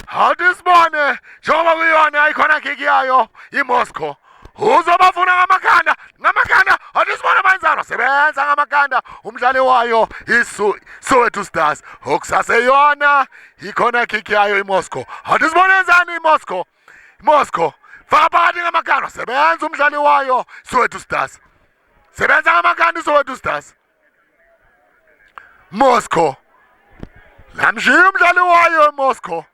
Hathi sibone, njengoba kuyona ikhona kick yayo iMoscow, uzobafuna ngamakhanda, ngamakhanda. Hathi sibone bayenzani, sebenza ngamakhanda umdlali wayo iSoweto Stars. Okusaseyona ikhona kick yayo iMoscow. Hathi sibone yenzani iMoscow. iMoscow faka phakathi ngamakhanda, sebenza umdlali wayo Soweto Stars, sebenza ngamakhanda iSoweto Stars. Moscow lamshiya umdlali wayo eMoscow.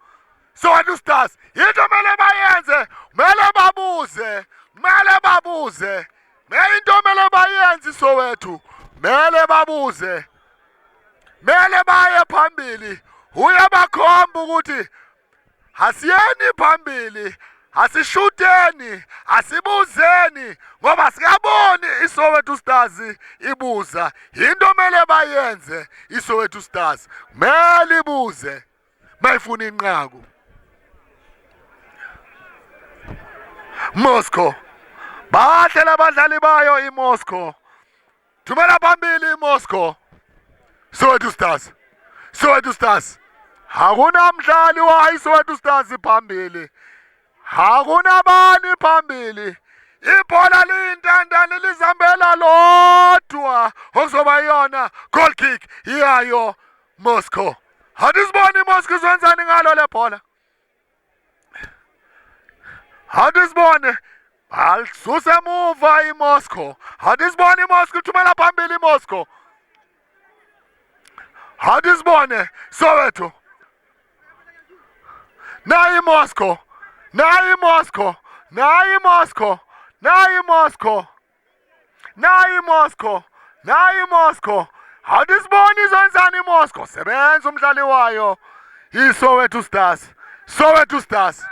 Soweto Stars, into kumele bayenze, kumele babuze, kumele babuze. Into kumele bayenze iSoweto, kumele babuze, kumele baye phambili. Uyabakhomba ukuthi asiyeni phambili, asishuteni, asibuzeni ngoba sikaboni iSoweto Stars ibuza. Into kumele bayenze iSoweto Stars, kumele ibuze mayifuna inqaku. Moscow bahle labadlali bayo iMoscow, thumela phambili iMoscow. Soweto Stars, Soweto Stars, akunamdlali wayo iSoweto Stars phambili, akunabani phambili. Ibhola liyintandane, lizambela lodwa, okuzoba iyona goal kick yayo Moscow. Hathi sibone iMoscow izwenzani ngalo le bhola. Hathi sibone, alisuse emuva iMoscow. Hathi sibone iMoscow ithumela phambili iMoscow. Hathi sibone Soweto, nayo iMoscow. Nayi iMoscow, nayi iMoscow, nayi iMoscow, nayi iMoscow, nayi iMoscow. Awuthi sibone izenzani iMoscow. Sebenza umdlali wayo iSoweto Stars, Soweto Stars.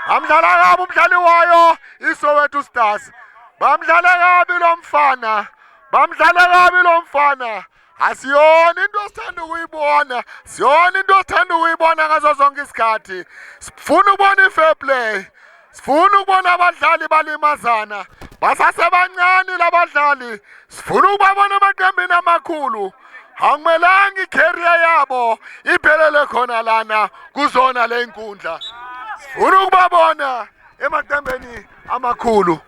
Bamdlala kabi umdlali wayo iSoweto Stars. Bamdlala kabi lo mfana, bamdlala kabi lo mfana. Asiyona into esithanda ukuyibona, siyona into esithanda ukuyibona ngazo zonke isikhathi. Sifuna ukubona i-fair play, sifuna ukubona abadlali balimazana, basasebancane labadlali, sifuna ukubabona emaqembini amakhulu. Akumelanga i-career yabo iphelele khona lana kuzona le nkundla. Sifuna ukubabona emaqembeni amakhulu.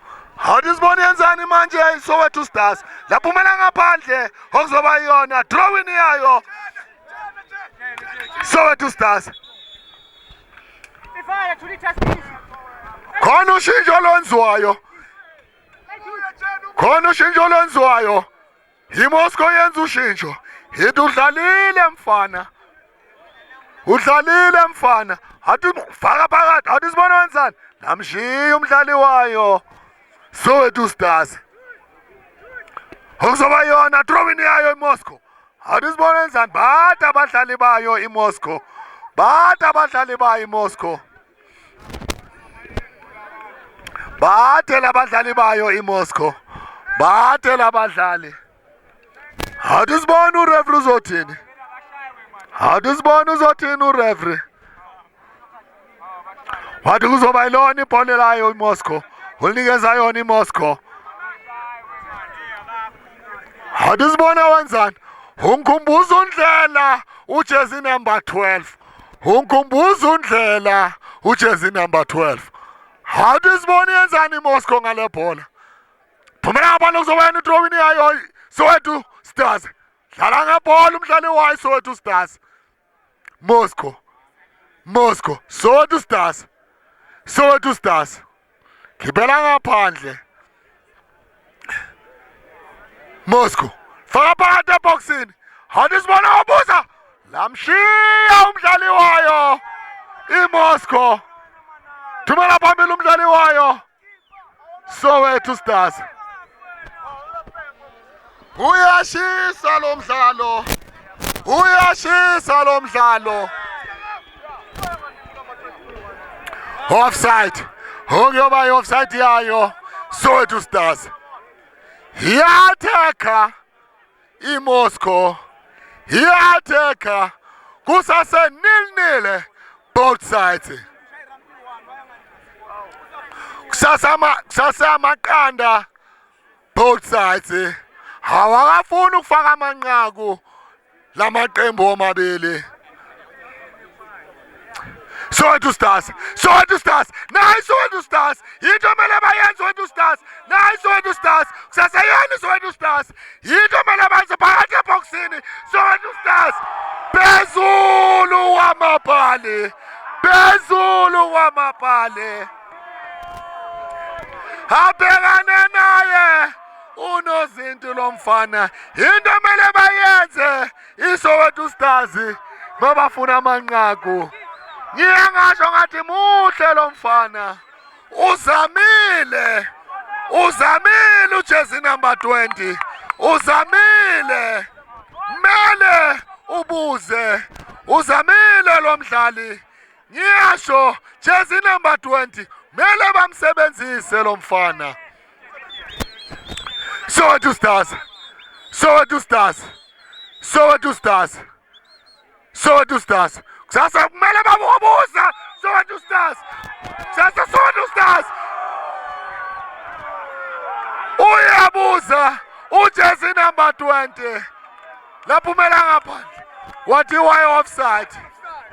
Awuthi sibone yenzani manje iSoweto Stars. Laphumela ngaphandle okuzoba yiyona throw-in yayo Soweto Stars. Khona ushintsho olwenziwayo, khona ushintsho olwenziwayo. IMoscow yenza ushintsho. Hithi udlalile mfana, udlalile mfana. Athi faka phakathi, athi sibone wenzani. Lamshiya umdlali wayo Soweto Stars. Okuzoba yona throw-in yayo iMoscow. Athi sibone wenzani. Bathi abadlali bayo iMoscow, bathi abadlali bayo iMoscow, bathe labadlali bayo iMoscow, bathe labadlali. Athi sibone ureferee uzothini. Athi sibone uzothini ureferee. Wathi kuzoba yilona ibhola layo iMoscow, ulinikeza yona iMoscow. Athi sibone wenzani. Ungikhumbuza uNdlela ujezi number 12. Ungikhumbuza uNdlela ujezi number 12. Athi sibone yenzani iMoscow ngale bhola. Phumela ngaphandle kuzoba yena i-throw-in yayo Soweto Stars. Dlala ngebhola umdlali wayo Soweto Stars. Moscow, Moscow, Soweto Stars, Soweto Stars. Gibela ngaphandle. Moscow, faka phakathi eboxini. Athi sibone wabuza. Lamshiya umdlali wayo iMoscow. Thumela phambili umdlali wayo Soweto Stars. Uyashisa lo mdlalo, uyashisa lo mdlalo. Offside, okuyoba i-offside yayo Soweto Stars. Iyathekha iMoscow, iyathekha kusase 0-0 both sides. Kusasa amaqanda both sides. Awakafuni ukufaka amanqaku lamaqembu omabili. Soweto Stars, Soweto Stars, nayi Soweto Stars. Into kumele bayenze Soweto Stars, nayi Soweto Stars. Kusaseyani Soweto Stars. Into kumele bayenze phakathi eboxini Soweto Stars. Phezulu kwamapali, phezulu kwamapali. Abhekane naye unozinto lomfana. Into kumele bayenze iSoweto Stars babafuna amanqaku. Ngiyangasho ngathi muhle lo mfana, uzamile, uzamile ujezi number 20, uzamile. Mele ubuze, uzamile lo mdlali. Ngiyasho jezi number 20 mele bamsebenzise lo mfana. Soweto Stars, Soweto Stars, Soweto Stars, Soweto Stars. Kusasa kumele babuza Soweto Stars. Kusasa Soweto Stars. Uyabuza ujezi number 20. Laphumela ngaphandle. Wathi why offside?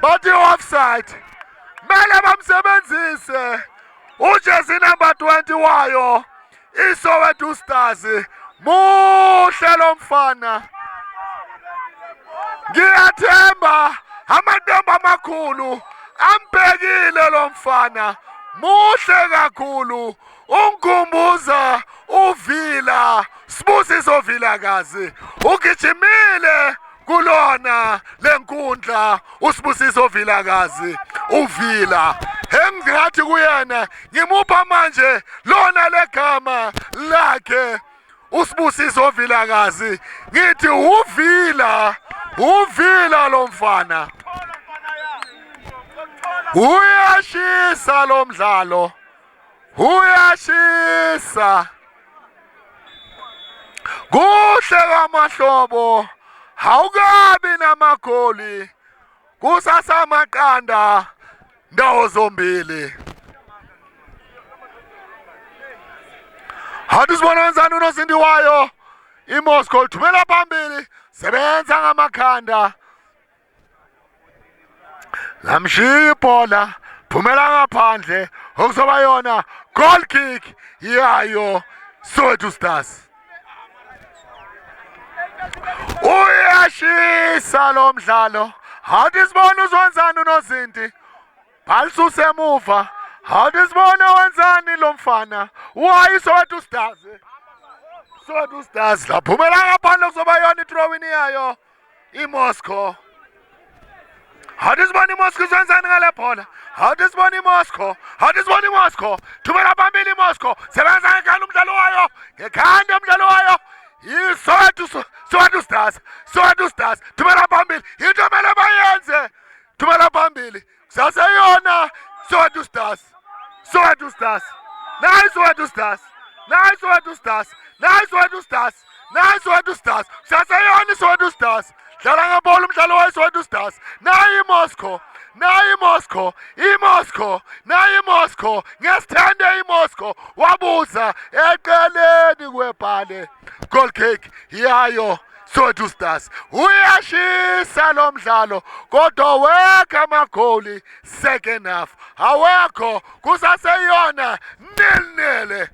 Bathi offside. Mele bamsebenzise ujezi number 20 wayo iSoweto Stars. Muhle lo mfana. Ngiyathemba amaqembu amakhulu ambhekile lo mfana. Muhle kakhulu, ungikhumbuza uVila, Sibusiso Vilakazi. Ugijimile kulona lenkundla uSibusiso Vilakazi, uVila. Engingathi kuyena ngimupha manje lona legama lakhe uSibusiso Vilakazi, ngithi uvila, uvila lo mfana, uyashisa lo mdlalo, uyashisa. Kuhle kwamahlobo, awukabi namagoli, kusasamaqanda ndawo zombili. Hathi sibona wenzani unozinti wayo iMoscow, lithumela phambili, sebenza ngamakhanda, lamshiya ibhola, phumela ngaphandle, okuzoba yona goal kick yayo Soweto Stars. Uyashisa lo mdlalo. Hathi sibone uzwenzani unozinti, bhalisuse emuva. Hathi sibone wenzani lo mfana wayi Soweto Stars. Soweto Stars laphumela ngaphandle, kuzoba yona i-throwin yayo iMoscow. Hathi sibone iMoscow izwenzani ngale bhola. Hathi sibone iMoscow, hathi sibone iMoscow, thumela phambili iMoscow, sebenza ngekhanda umdlalo wayo, ngekhanda umdlalo wayo iSoweto, Soweto Stars, Soweto Stars, thumela phambili, into emele bayenze, thumela phambili, kusaseyona Soweto Stars, Soweto Stars, nayi Soweto Stars, nayi Soweto Stars, nayi Soweto Stars, nayi Soweto Stars, kusaseyona iSoweto Stars. Dlala ngebhola umdlalo wayo Soweto Stars, nayi iMoscow, nayi iMoscow, iMoscow, nayi iMoscow, ngesithende iMoscow, wabuza eqeleni kwebhale, goal kick yayo Soweto Stars. Uyashisa lo mdlalo, kodwa wekho amagoli second half awekho, kusaseyona 0-0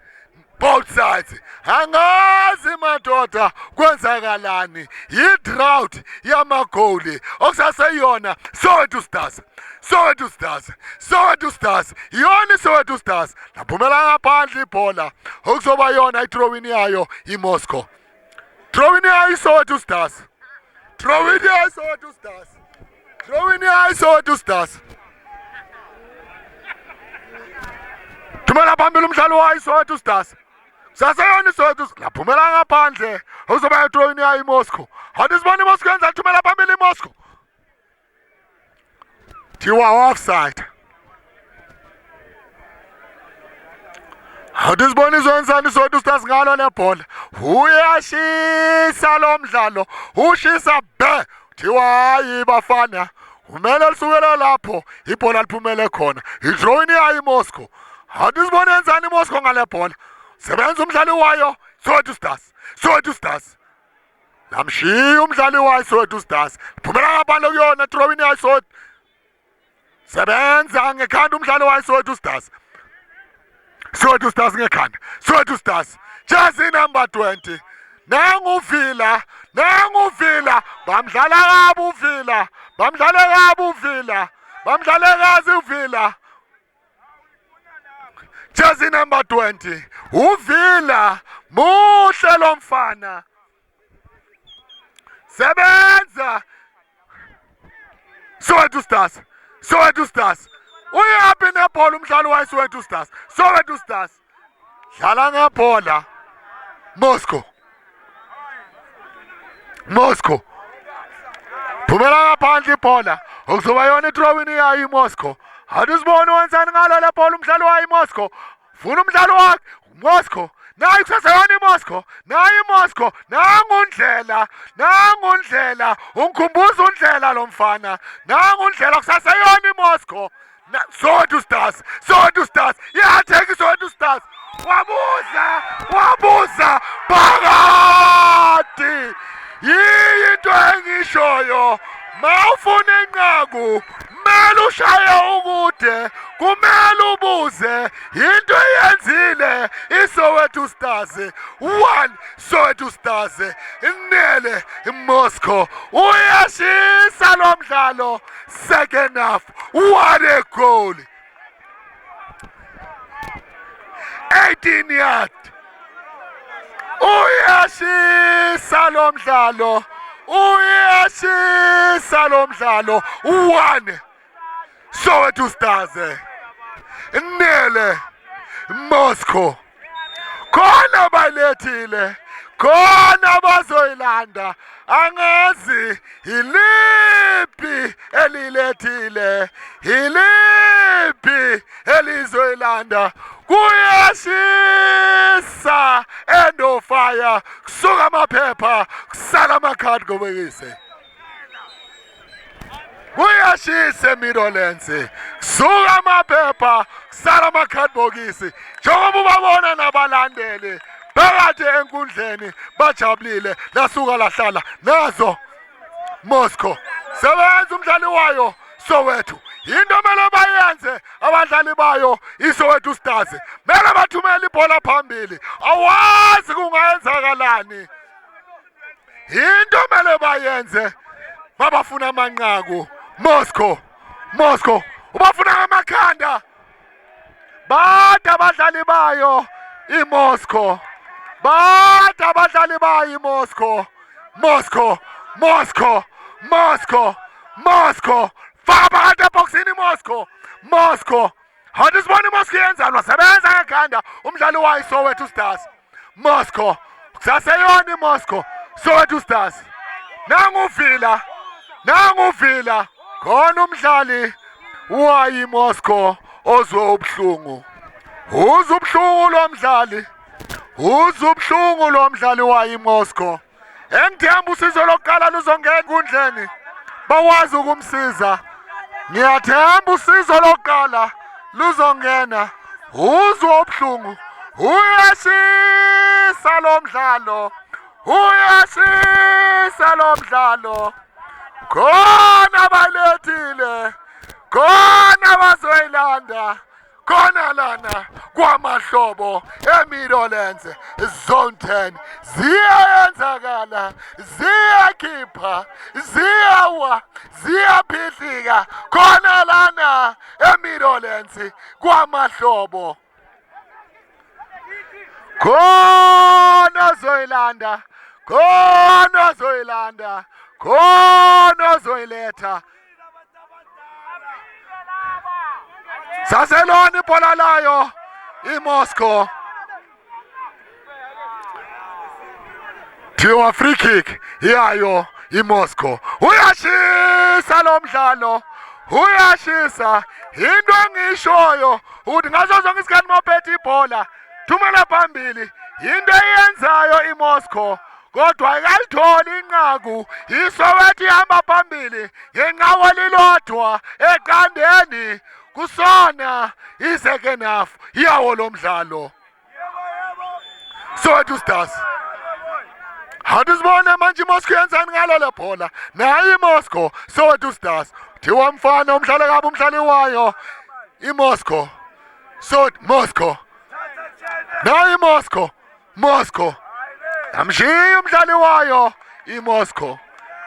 both sides. Angazi madoda kwenzakalani, yi-drought yamagoli okusaseyona Soweto Stars, Soweto Stars, Soweto Stars, iyona iSoweto Stars. Laphumela ngaphandle ibhola, okuzoba yona i-throwin yayo iMoscow, throwin yayo iSoweto Stars, throwin yayo iSoweto Stars, throwin yayo iSoweto Stars. Thumela phambili umdlalo wayo iSoweto Stars, saseyona iSoweto, laphumela ngaphandle, okuzoba i-throwin yayo iMoscow. Hathi sibone iMoscow yenza, thumela phambili iMoscow, thiwa offside. Hathi sibone izwenzani iSoweto Stars ngalo lebhola. Uyashisa lo mdlalo, ushisa be, thiwa hayi bafana, kumele lisukele lapho ibhola liphumele khona, i-throwin yayo iMoscow. Hathi sibone yenzani iMoscow ngale bhola, sebenza umdlali wayo Soweto Stars, Soweto Stars, lamshiya umdlali wayo Soweto Stars, phumela ngaphandle kuyona throwin yayo Soweto, sebenza ngekhanda umdlali wayo Soweto Stars, Soweto Stars ngekhanda, Soweto Stars, jersey number 20, nanguvila, nanguvila, bamdlala kabi uvila, bamdlala kabi uvila, bamdlala kazi uvila, jersey number 20, uvila muhle lo mfana, sebenza Soweto Stars, Soweto Stars, uyaphi nebhola umdlalo wayo Soweto Stars, Soweto Stars, dlala ngebhola Moscow, Moscow, phumela ngaphandle ibhola, okuzoba yona i-throwin yayo iMoscow. Hathi sibone wenzani ngalo le bhola umdlalo wayo iMoscow, funa umdlalo wakhe Moscow, nayi kusaseyona iMoscow, nayi iMoscow, nangundlela, nangundlela, ungikhumbuza undlela lo mfana, nangundlela, kusaseyona iMoscow. Soweto Stars, Soweto Stars, yatheka iSoweto Stars, wabuza, wabuza phakathi. Yiyinto engishoyo, mawufuna inqaku kumele ushaye ukude, kumele ubuze, into eyenzile iSoweto Stars. 1 Soweto Stars 0 Moscow. Uyashisa lo mdlalo second half, what a goal, 18 yard. Uyashisa lo mdlalo, uyashisa lo mdlalo. 1 Soweto Stars. Nele Moscow khona balethile, khona bazoyilanda. Angazi iliphi elilethile, iliphi elizoyilanda. Kuyashisa end of fire, kusuka amaphepha, kusala amakhadi kobekise. Kuyashisa eMidlands, kusuka amaphepha, kusala amakhadibhokisi. Njengoba ubabona nabalandeli phakathi enkundleni bajabulile, lasuka lahlala nazo Moscow. Sebenza umdlali wayo Soweto, into mele bayenze abadlali bayo iSoweto Stars, mele bathumele ibhola phambili. Awazi kungayenzakalani, into mele bayenze babafuna amanqaku. Moscow, Moscow ubafuna ngamakhanda bade abadlali bayo iMoscow, bade abadlali bayo iMoscow. Moscow, Moscow, Moscow, Moscow, faka phakathi ebhokisini iMoscow. Moscow, hathi sibone iMoscow yenzani. Wasebenza ngekhanda umdlali wayo Soweto Stars. Moscow, kusaseyona iMoscow. Soweto Stars, nanguvila, nanguvila khona umdlali wayi Moscow ozwe ubuhlungu, uzwe ubuhlungu lo mdlali, uzwe ubuhlungu lo mdlali wayi Moscow. Engithemba usizo lokuqala luzongena enkundleni, bakwazi ukumsiza. Ngiyathemba usizo lokuqala luzongena. Uzwe ubuhlungu, uyashisa lo mdlalo, uyashisa lo mdlalo. Khona balethile, khona bazoyilanda, khona lana kwamahlobo eMidlands Zone 10. Ziyayenzakala, ziyakhipha, ziyawa, ziyaphihlika khona lana eMidlands kwamahlobo. Khona ozoyilanda, khona ozoyilanda, khona ozoyiletha. Saselona ibhola layo iMoscow. Thiwa free kick yayo iMoscow. Uyashisa lo mdlalo, uyashisa. Into engishoyo ukuthi ngaso sonke isikhathi mawuphethe ibhola thumela phambili, into eyenzayo iMoscow, kodwa ayikayitholi inqaku. ISoweto ihamba phambili ngenqaku elilodwa eqandeni kusona i-second half yawo lo mdlalo. Soweto Stars, hathi sibone manje iMoscow yenzani ngalo le bhola. Nayo iMoscow, Soweto Stars, thiwa mfana umdlalo kabi umdlali wayo iMoscow. So Moscow, nayo iMoscow, Moscow amshiya umdlali wayo iMoscow,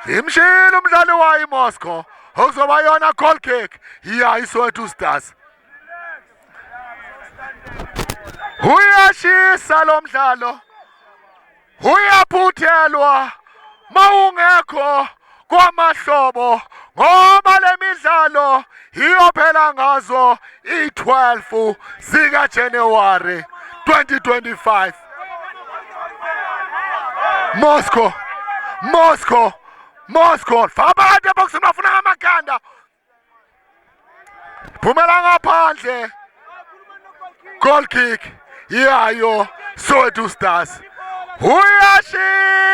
imshiyile umdlali wayo iMoscow. Okuzoba yona goal kick iya iSoweto Stars. Uyashisa lo mdlalo, uyaphuthelwa mawungekho kwamahlobo, ngoba le midlalo iyophela ngazo i-12 zika January 2025. Moscow, Moscow, Moscow, faka ebhokisini, bafuna ngamakhanda, phumela ngaphandle, goal kick yayo Soweto Stars. Uyashisa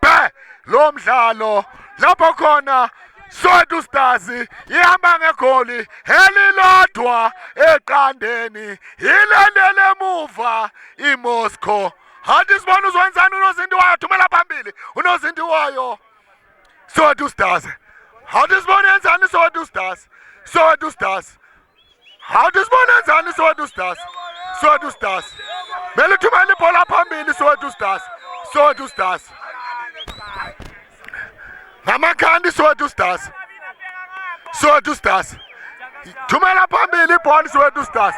be lo mdlalo, lapho khona Soweto Stars ihamba ngegoli elilodwa eqandeni, ilandele emuva iMoscow. Hathi sibona uzwenzani unozinti wayo, thumela phambili unozinti wayo Soweto Stars. Hathi sibone yenzani Soweto Stars, Soweto Stars. Hathi sibone yenzani Soweto Stars, Soweto Stars. Mele ithumele ibhola phambili Soweto Stars, Soweto Stars ngamakhanda. Soweto Stars, Soweto Stars, thumela phambili ibhola Soweto Stars.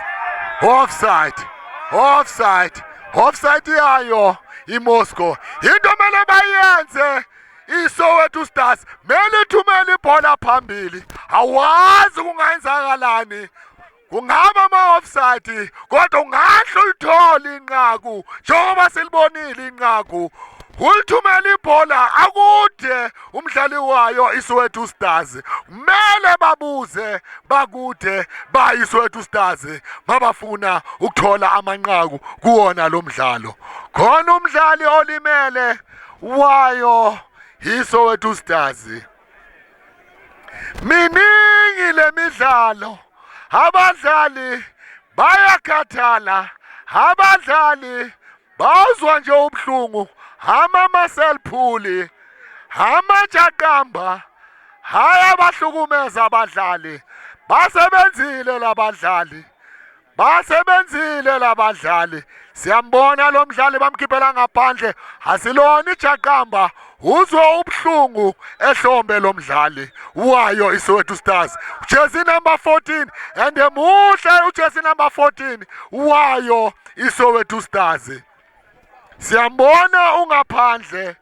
Offside, offside, offside yayo iMoscow. Into mele bayenze iSoweto Stars, mele ithumele ibhola phambili, awazi kungayenzakalani. Kungaba ama-offside kodwa ungahle ulithole inqaku njengoba silibonile inqaku. Ulithumela ibhola akude umdlali wayo iSoweto Stars. Kumele babuze bakude bayiSoweto Stars mabafuna ukuthola amanqaku kuwona lo mdlalo. Khona umdlali olimele wayo iSoweto Stars. Miningi lemidlalo, abadlali bayakhathala, abadlali bazwa nje ubuhlungu, ama-muscle pull, amajaqamba, hhayi abahlukumeza abadlali, basebenzile labadlali. Basebenzile labadlali. Siyambona lo mdlali bamkhiphela ngaphandle. Asilona ijaqamba. Uzwe ubuhlungu ehlombe lo mdlali wayo iSoweto Stars. Jersey number 14 and muhle ujersey number 14 wayo iSoweto Stars. Siyambona ungaphandle.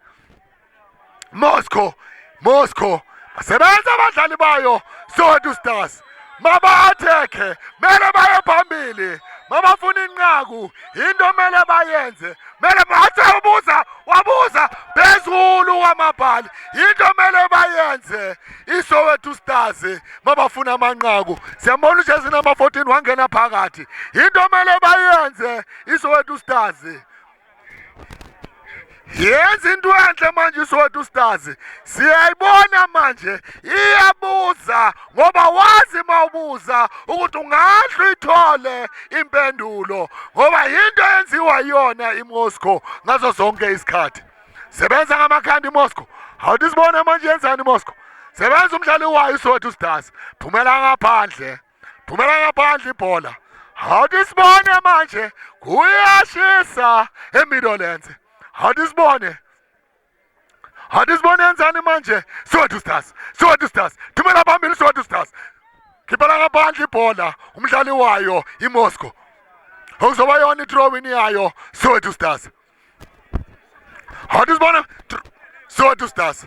Moscow, Moscow basebenza abadlali bayo Soweto Stars maba-athekhe mele baye phambili mabafuna inqaku into mele bayenze mele bathe ubuza wabuza phezulu kwamabhali into mele bayenze iSoweto Stars mabafuna amanqaku. Siyambona ujezi number 14 wangena phakathi, into mele bayenze iSoweto Stars. Yenza into enhle manje iSoweto Stars, siyayibona manje iyabuza ngoba wazi mawubuza ukuthi ungahle uyithole impendulo ngoba yinto eyenziwa yona iMoscow ngazo zonke isikhathi. Sebenza ngamakhanda iMoscow, awuthi sibone manje yenzani iMoscow. Sebenza umdlali wayo iSoweto Stars, phumela ngaphandle, phumela ngaphandle ibhola. Awuthi sibone manje kuyashisa eMidlands. Awuthi sibone, awuthi sibone yenzani manje Soweto Stars. Soweto Stars thumela phambili, Soweto Stars khiphela ngaphandle ibhola, umdlali wayo iMoscow okuzoba yona i-throwin yayo Soweto Stars. Awuthi sibone Soweto Stars,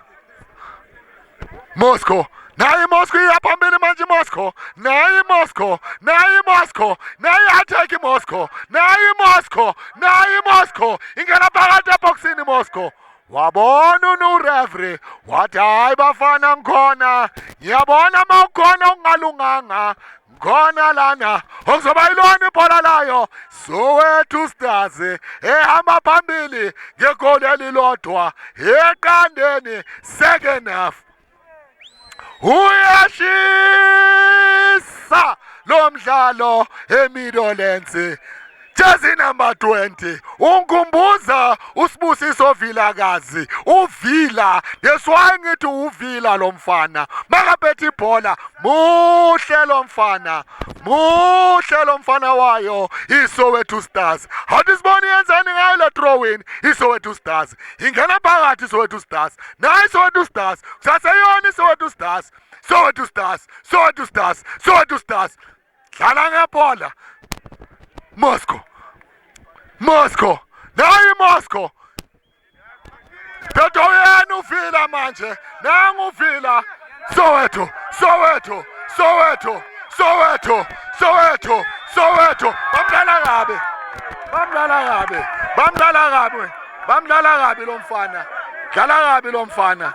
Moscow nayi iMoscow iya phambili manje iMoscow, nayi iMoscow, nayi iMoscow, nayi attack iMoscow, nayi iMoscow, nayi iMoscow ingena phakathi eboxini iMoscow. Wabona unureferee wathi hayi bafana, ngikhona, ngiyabona mawukhona okungalunganga khona lana. Okuzoba yilona ibhola layo Soweto Stars ehamba phambili ngegoli elilodwa eqandeni second half. Uyashisa lo mdlalo eMidlands. Jersey number 20 ungikhumbuza uSibusiso Vilakazi, uVila. That's why ngithi uVila lo mfana makaphethe ibhola muhle lo mfana, muhle lo mfana wayo iSoweto Stars. Awuthi sibone yenzani ngayo le throwin iSoweto Stars. Ingena phakathi iSoweto Stars, nayo iSoweto Stars, kusaseyona iSoweto Stars. Soweto Stars, Soweto Stars, Soweto Stars dlala ngebhola. Moscow, Moscow, nayi Moscow. Phetho yena uvila manje, nangu uvila. Soweto, Soweto, Soweto, Soweto, Soweto, Soweto bamdlala kabi, bamdlala kabi, bamdlala kabi, bamdlala kabi lo mfana, dlala kabi lo mfana,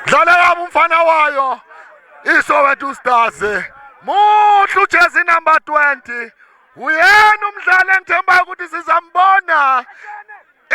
dlala kabi umfana wayo iSoweto Stars. Muhle ujezi number 20, uyena umdlali engithembayo ukuthi sizambona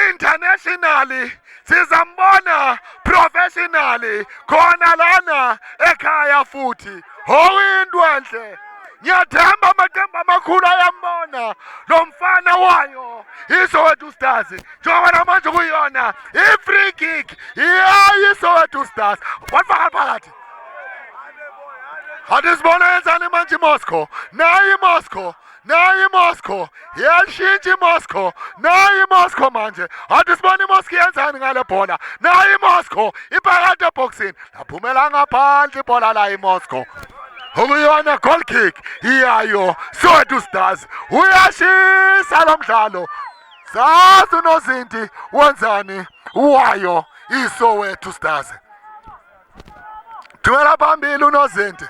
internationally, sizambona professionally khona lana ekhaya futhi. Into enhle, ngiyathemba amaqembu amakhulu ayambona lo mfana wayo iSoweto Stars njengoba namanje kuyona i-free kick yayo iSoweto Stars. Walifaka phakathi. Athi sibone yenzani manje iMoscow, nayi iMoscow, nayi iMoscow, iyashintsha iMoscow, nayi iMoscow manje. Athi sibone iMoscow yenzani ngale bhola. Nayi iMoscow iphakathi eboxini, laphumela ngaphandle ibhola la iMoscow, okuyona goal kick iyayo Soweto Stars. Uyashisa lo mdlalo, sazi unozinti wenzani wayo iSoweto Stars. Thumela phambili unozinti,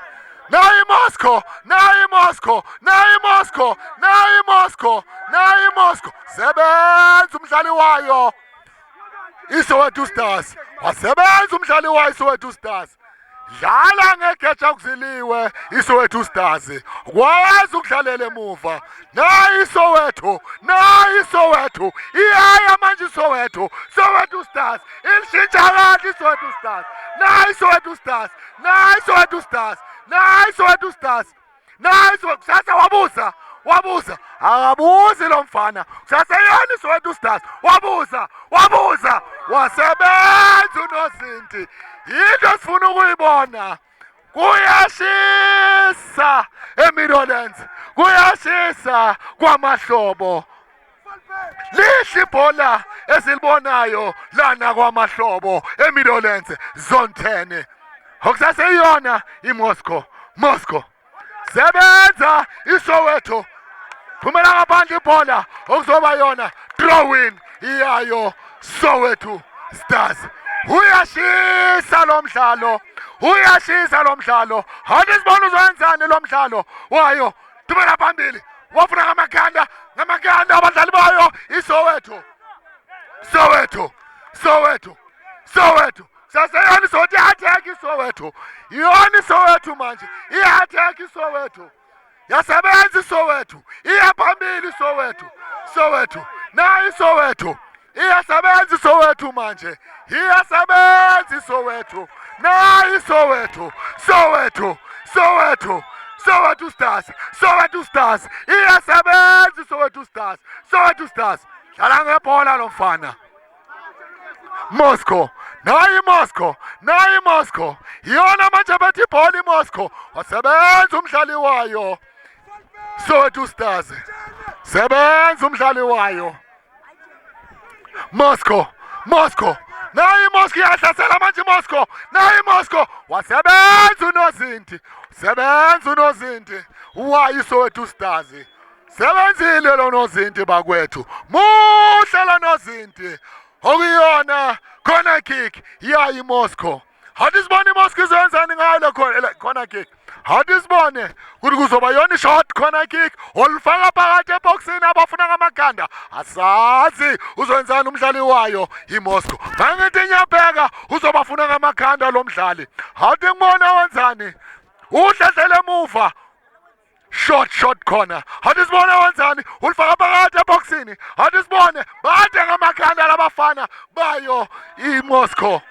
Nayi iMoscow, nayi iMoscow, nayi iMoscow, nayi iMoscow, nayi iMoscow. Sebenza umdlali wayo iSoweto Stars. Wasebenza umdlali wayo iSoweto Stars. Dlala ngegeja kuziliwe iSoweto Stars. Kwazi ukudlalela emuva. Nayi iSoweto, nayi iSoweto. Iyaya manje iSoweto. Soweto Stars. Ilishintsha kahle iSoweto Stars. Nayi iSoweto Stars. Nayi iSoweto Stars. Nayi iSoweto Stars. Nayi Soweto kusasa wabuza. Wabuza. Akabuzi lo mfana. Kusasa yona iSoweto Stars. Wabuza. Wabuza. Wasebenza unozinti. Yinto esifuna ukuyibona. Kuyashisa eMidlands. Kuyashisa kwamahlobo. Lihle ibhola esilibonayo lana kwamahlobo eMidlands zone 10. Okusaseyona iMoscow. Moscow. Sebenza iSoweto. Phumela ngaphandle ibhola okuzoba yona throw-in iyayo Soweto Stars. Uyashisa lo mdlalo. Uyashisa lo mdlalo. Hathi sibone uzoyenzani lo mdlalo wayo. Thumela phambili. Wafuna ngamakhanda, ngamakhanda abadlali bayo iSoweto. Soweto. Soweto. Soweto. Saseyona iSoweto i-attack iSoweto. Iyona iSoweto manje. I-attack iSoweto. Yasebenza iSoweto. Iya phambili iSoweto. Soweto. Nayi iSoweto. Iyasebenza iSoweto manje. Iyasebenza iSoweto. Nayi iSoweto. Soweto. Soweto. Soweto Stars. Soweto Stars. Iyasebenza iSoweto Stars. Soweto Stars. Dlala ngebhola lo mfana. Moscow nayi Moscow nayi Moscow iyona manje bethi ibhola iMoscow wasebenza umdlali wayo Soweto Stars sebenza umdlali wayo Moscow Moscow nayi Moscow iyahlasela manje Moscow nayi Moscow wasebenza unozinti sebenza unozinti wayi Soweto Stars sebenzile lo nozinti bakwethu muhle lo nozinti okuyona corner kick yayi Moscow hathi sibone iMoscow izoyenzani ngayo le corner kick hathi sibone ukuthi kuzoba yona i-short corner kick olufaka phakathi eboxini abafuna ngamakhanda asazi uzoyenzani umdlali wayo iMoscow mangithi ngiyabheka uzobafuna ngamakhanda lo mdlali hathi ngibone wenzani uhlehlela emuva short short corner hathi sibone wenzani ulifaka phakathi eboxini hathi sibone bade ngamakhanda labafana bayo iMoscow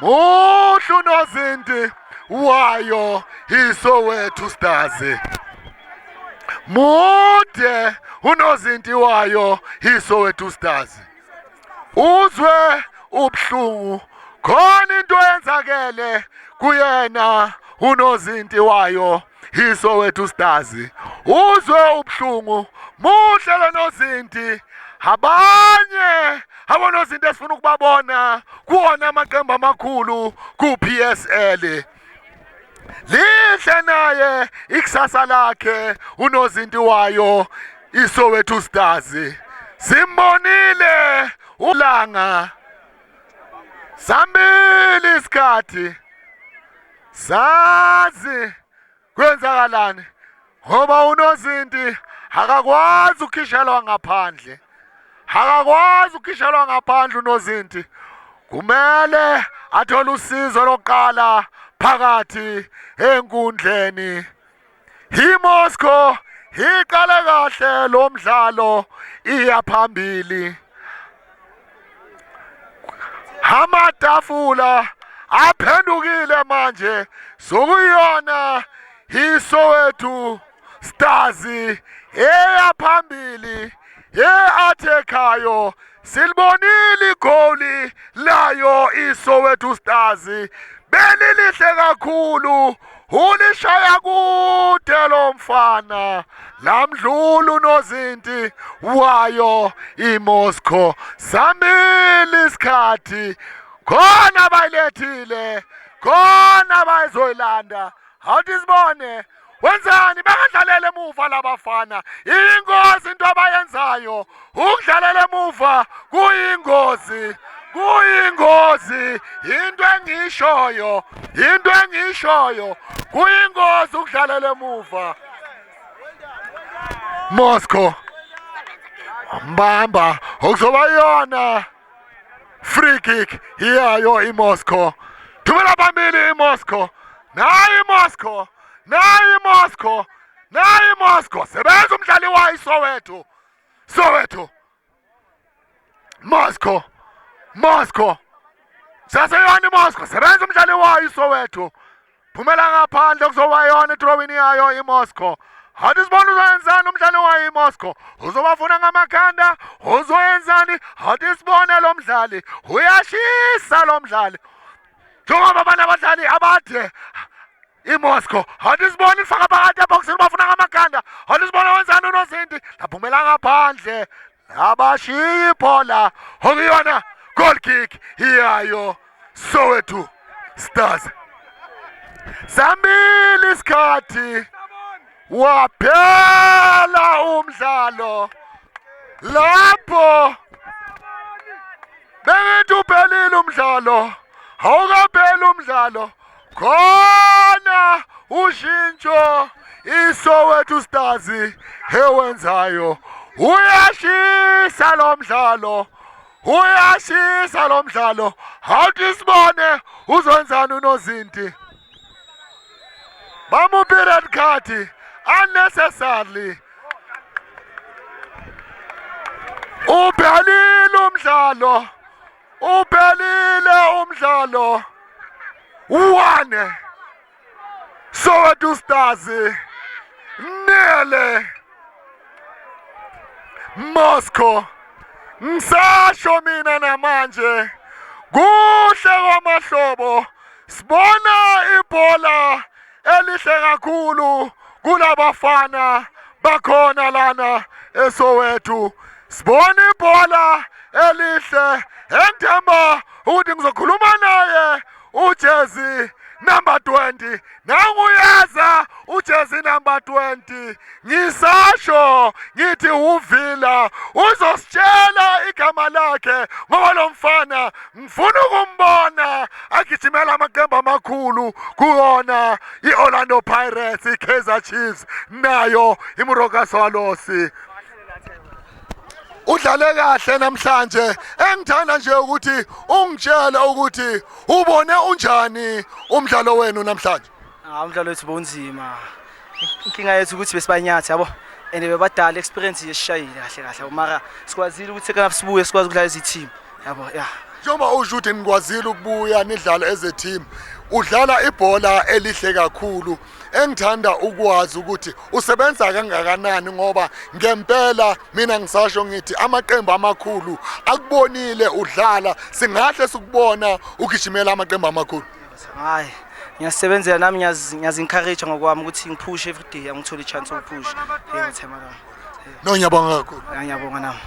muhle unozinti wayo iSoweto Stars mude unozinti wayo iSoweto Stars uzwe ubuhlungu khona into eyenzakele kuyena unozinti wayo iSoweto Stars uzwe ubuhlungu muhle lo nozinti abanye abonozinti esifuna ukubabona kuwona amaqembu amakhulu ku-PSL lihle naye ikusasa lakhe unozinti wayo iSoweto Stars simbonile ulanga sambili isikhathi sazi kwenzakalani ngoba unozinti akakwazi ukukhishelwa ngaphandle akakwazi ukukhishelwa ngaphandle unozinti kumele athole usizo lokuqala phakathi enkundleni iMoscow iqale kahle lo mdlalo iya phambili amatafula aphendukile manje sokuyona iSoweto Stars eya phambili e-athekhayo silibonile igoli layo iSoweto Stars belilihle kakhulu ulishaya kude lo mfana lamdlula unozinti wayo iMoscow sambili isikhathi khona bayilethile khona bayizoyilanda awuthi sibone wenzani bangadlalela emuva labafana iyingozi into abayenzayo ukudlalela emuva kuyingozi Kuyingozi into engishoyo, into engishoyo, kuyingozi ukudlalela emuva. Moscow mbamba okuzoba yona free kick iyayo iMoscow. Thumela phambili iMoscow, nayi iMoscow, nayi iMoscow, nayi iMoscow. Sebenza umdlali wayo iSoweto, Soweto, Moscow, Moscow, saseyona iMoscow. Sebenza umdlali wayo iSoweto, phumela ngaphandle kuzoba yona i-drawing yayo iMoscow. Hathi sibone uzoyenzani umdlali wayo iMoscow, uzobafuna ngamakhanda, uzoyenzani? Hathi sibone lo mdlali, uyashisa lo mdlali njengoba banabadlali abade iMoscow. Hathi sibone ifaka phakathi ebhokisini, bafuna ngamakhanda. Hathi sibone wenzani unozinti, laphumela ngaphandle, abashiyi ibhola okuyona goal kick iyayo Soweto Stars. Sambili isikhathi, waphela umdlalo lapho bengithi uphelile umdlalo, awukapheli umdlalo. Khona ushintsho iSoweto Stars ewenzayo, uyashisa lo mdlalo, uyashisa lo mdlalo. Awuthi sibone uzwenzani unozinti. Bamuphi red card unnecessarily. Uphelile umdlalo, uphelile umdlalo. 1 Soweto Stars 0 Moscow. Ngisasho mina namanje, kuhle kwamahlobo, sibona ibhola elihle kakhulu kulabafana bakhona lana eSoweto. Sibona ibhola elihle, engithemba ukuthi ngizokhuluma naye ujezi number 20. Nanguyaza ujezi number 20. Ngisasho ngithi uvila uzositshela igama lakhe, ngoba lo mfana ngifuna ukumbona agijimela amaqembu amakhulu kuwona i-Orlando Pirates, i-Kaizer Chiefs nayo iMoroka Swallows. Udlale kahle namhlanje, engithanda nje ukuthi ungitshele ukuthi ubone unjani umdlalo wenu namhlanje. Ah, umdlalo wethu bonzima. Inkinga yethu ukuthi besibanyatha yabo, and bebadala, experience yesishayile kahle kahle, mara sikwazile ukuthi second half sibuye sikwazi ukudlala as team yabo, yeah. Njengoba usho ukuthi nikwazile ukubuya nidlala as a team, udlala ibhola elihle kakhulu, engithanda ukwazi ukuthi usebenza kangakanani, ngoba ngempela mina ngisasho ngithi amaqembu amakhulu akubonile udlala, singahle sikubona ugijimela amaqembu amakhulu. Hayi, ngiyasebenzela nami, ngiyazi-encourage ngokwami ukuthi ngiphushe every day, angithole i-chance yokuphusha, yebo, thema lami. No, ngiyabonga kakhulu. Ngiyabonga nami.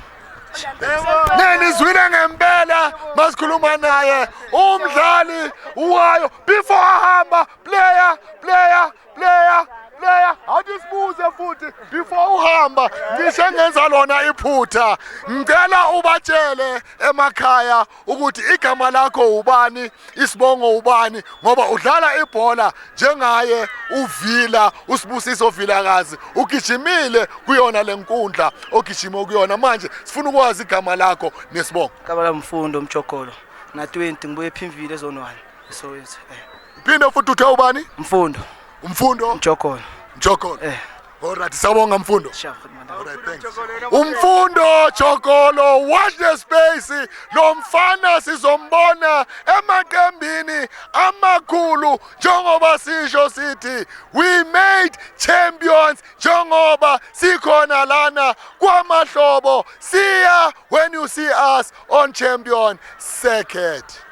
Nenizwile ngempela masikhuluma naye umdlali wayo before ahamba. Player, player, player, player, awuthi sibuze futhi before uhamba. Ngisho ngenza lona iphutha, ngicela ubatshele emakhaya ukuthi igama lakho ubani, isibongo ubani, ngoba udlala ibhola njengaye uvila uSibusiso Vilakazi, ugijimile kuyona lenkundla ogijima kuyona manje. Sifuna ukwazi igama lakho nesibongo. Igama lami Mfundo Mjokolo, na 20, ngibuye ePimville, ezone 1 eSoweto, eh. Phinde futhi, uthe ubani? Mfundo. Umfundo Mjokolo. Mjokolo. Eh. Alright, siyabonga Mfundo. Sharp man. Alright, thanks. Umfundo Jokolo, watch the space. Lo mfana sizombona emaqembini amakhulu, njengoba sisho sithi we made champions, njengoba sikhona lana kwamahlobo. See ya when you see us on Champion Circuit.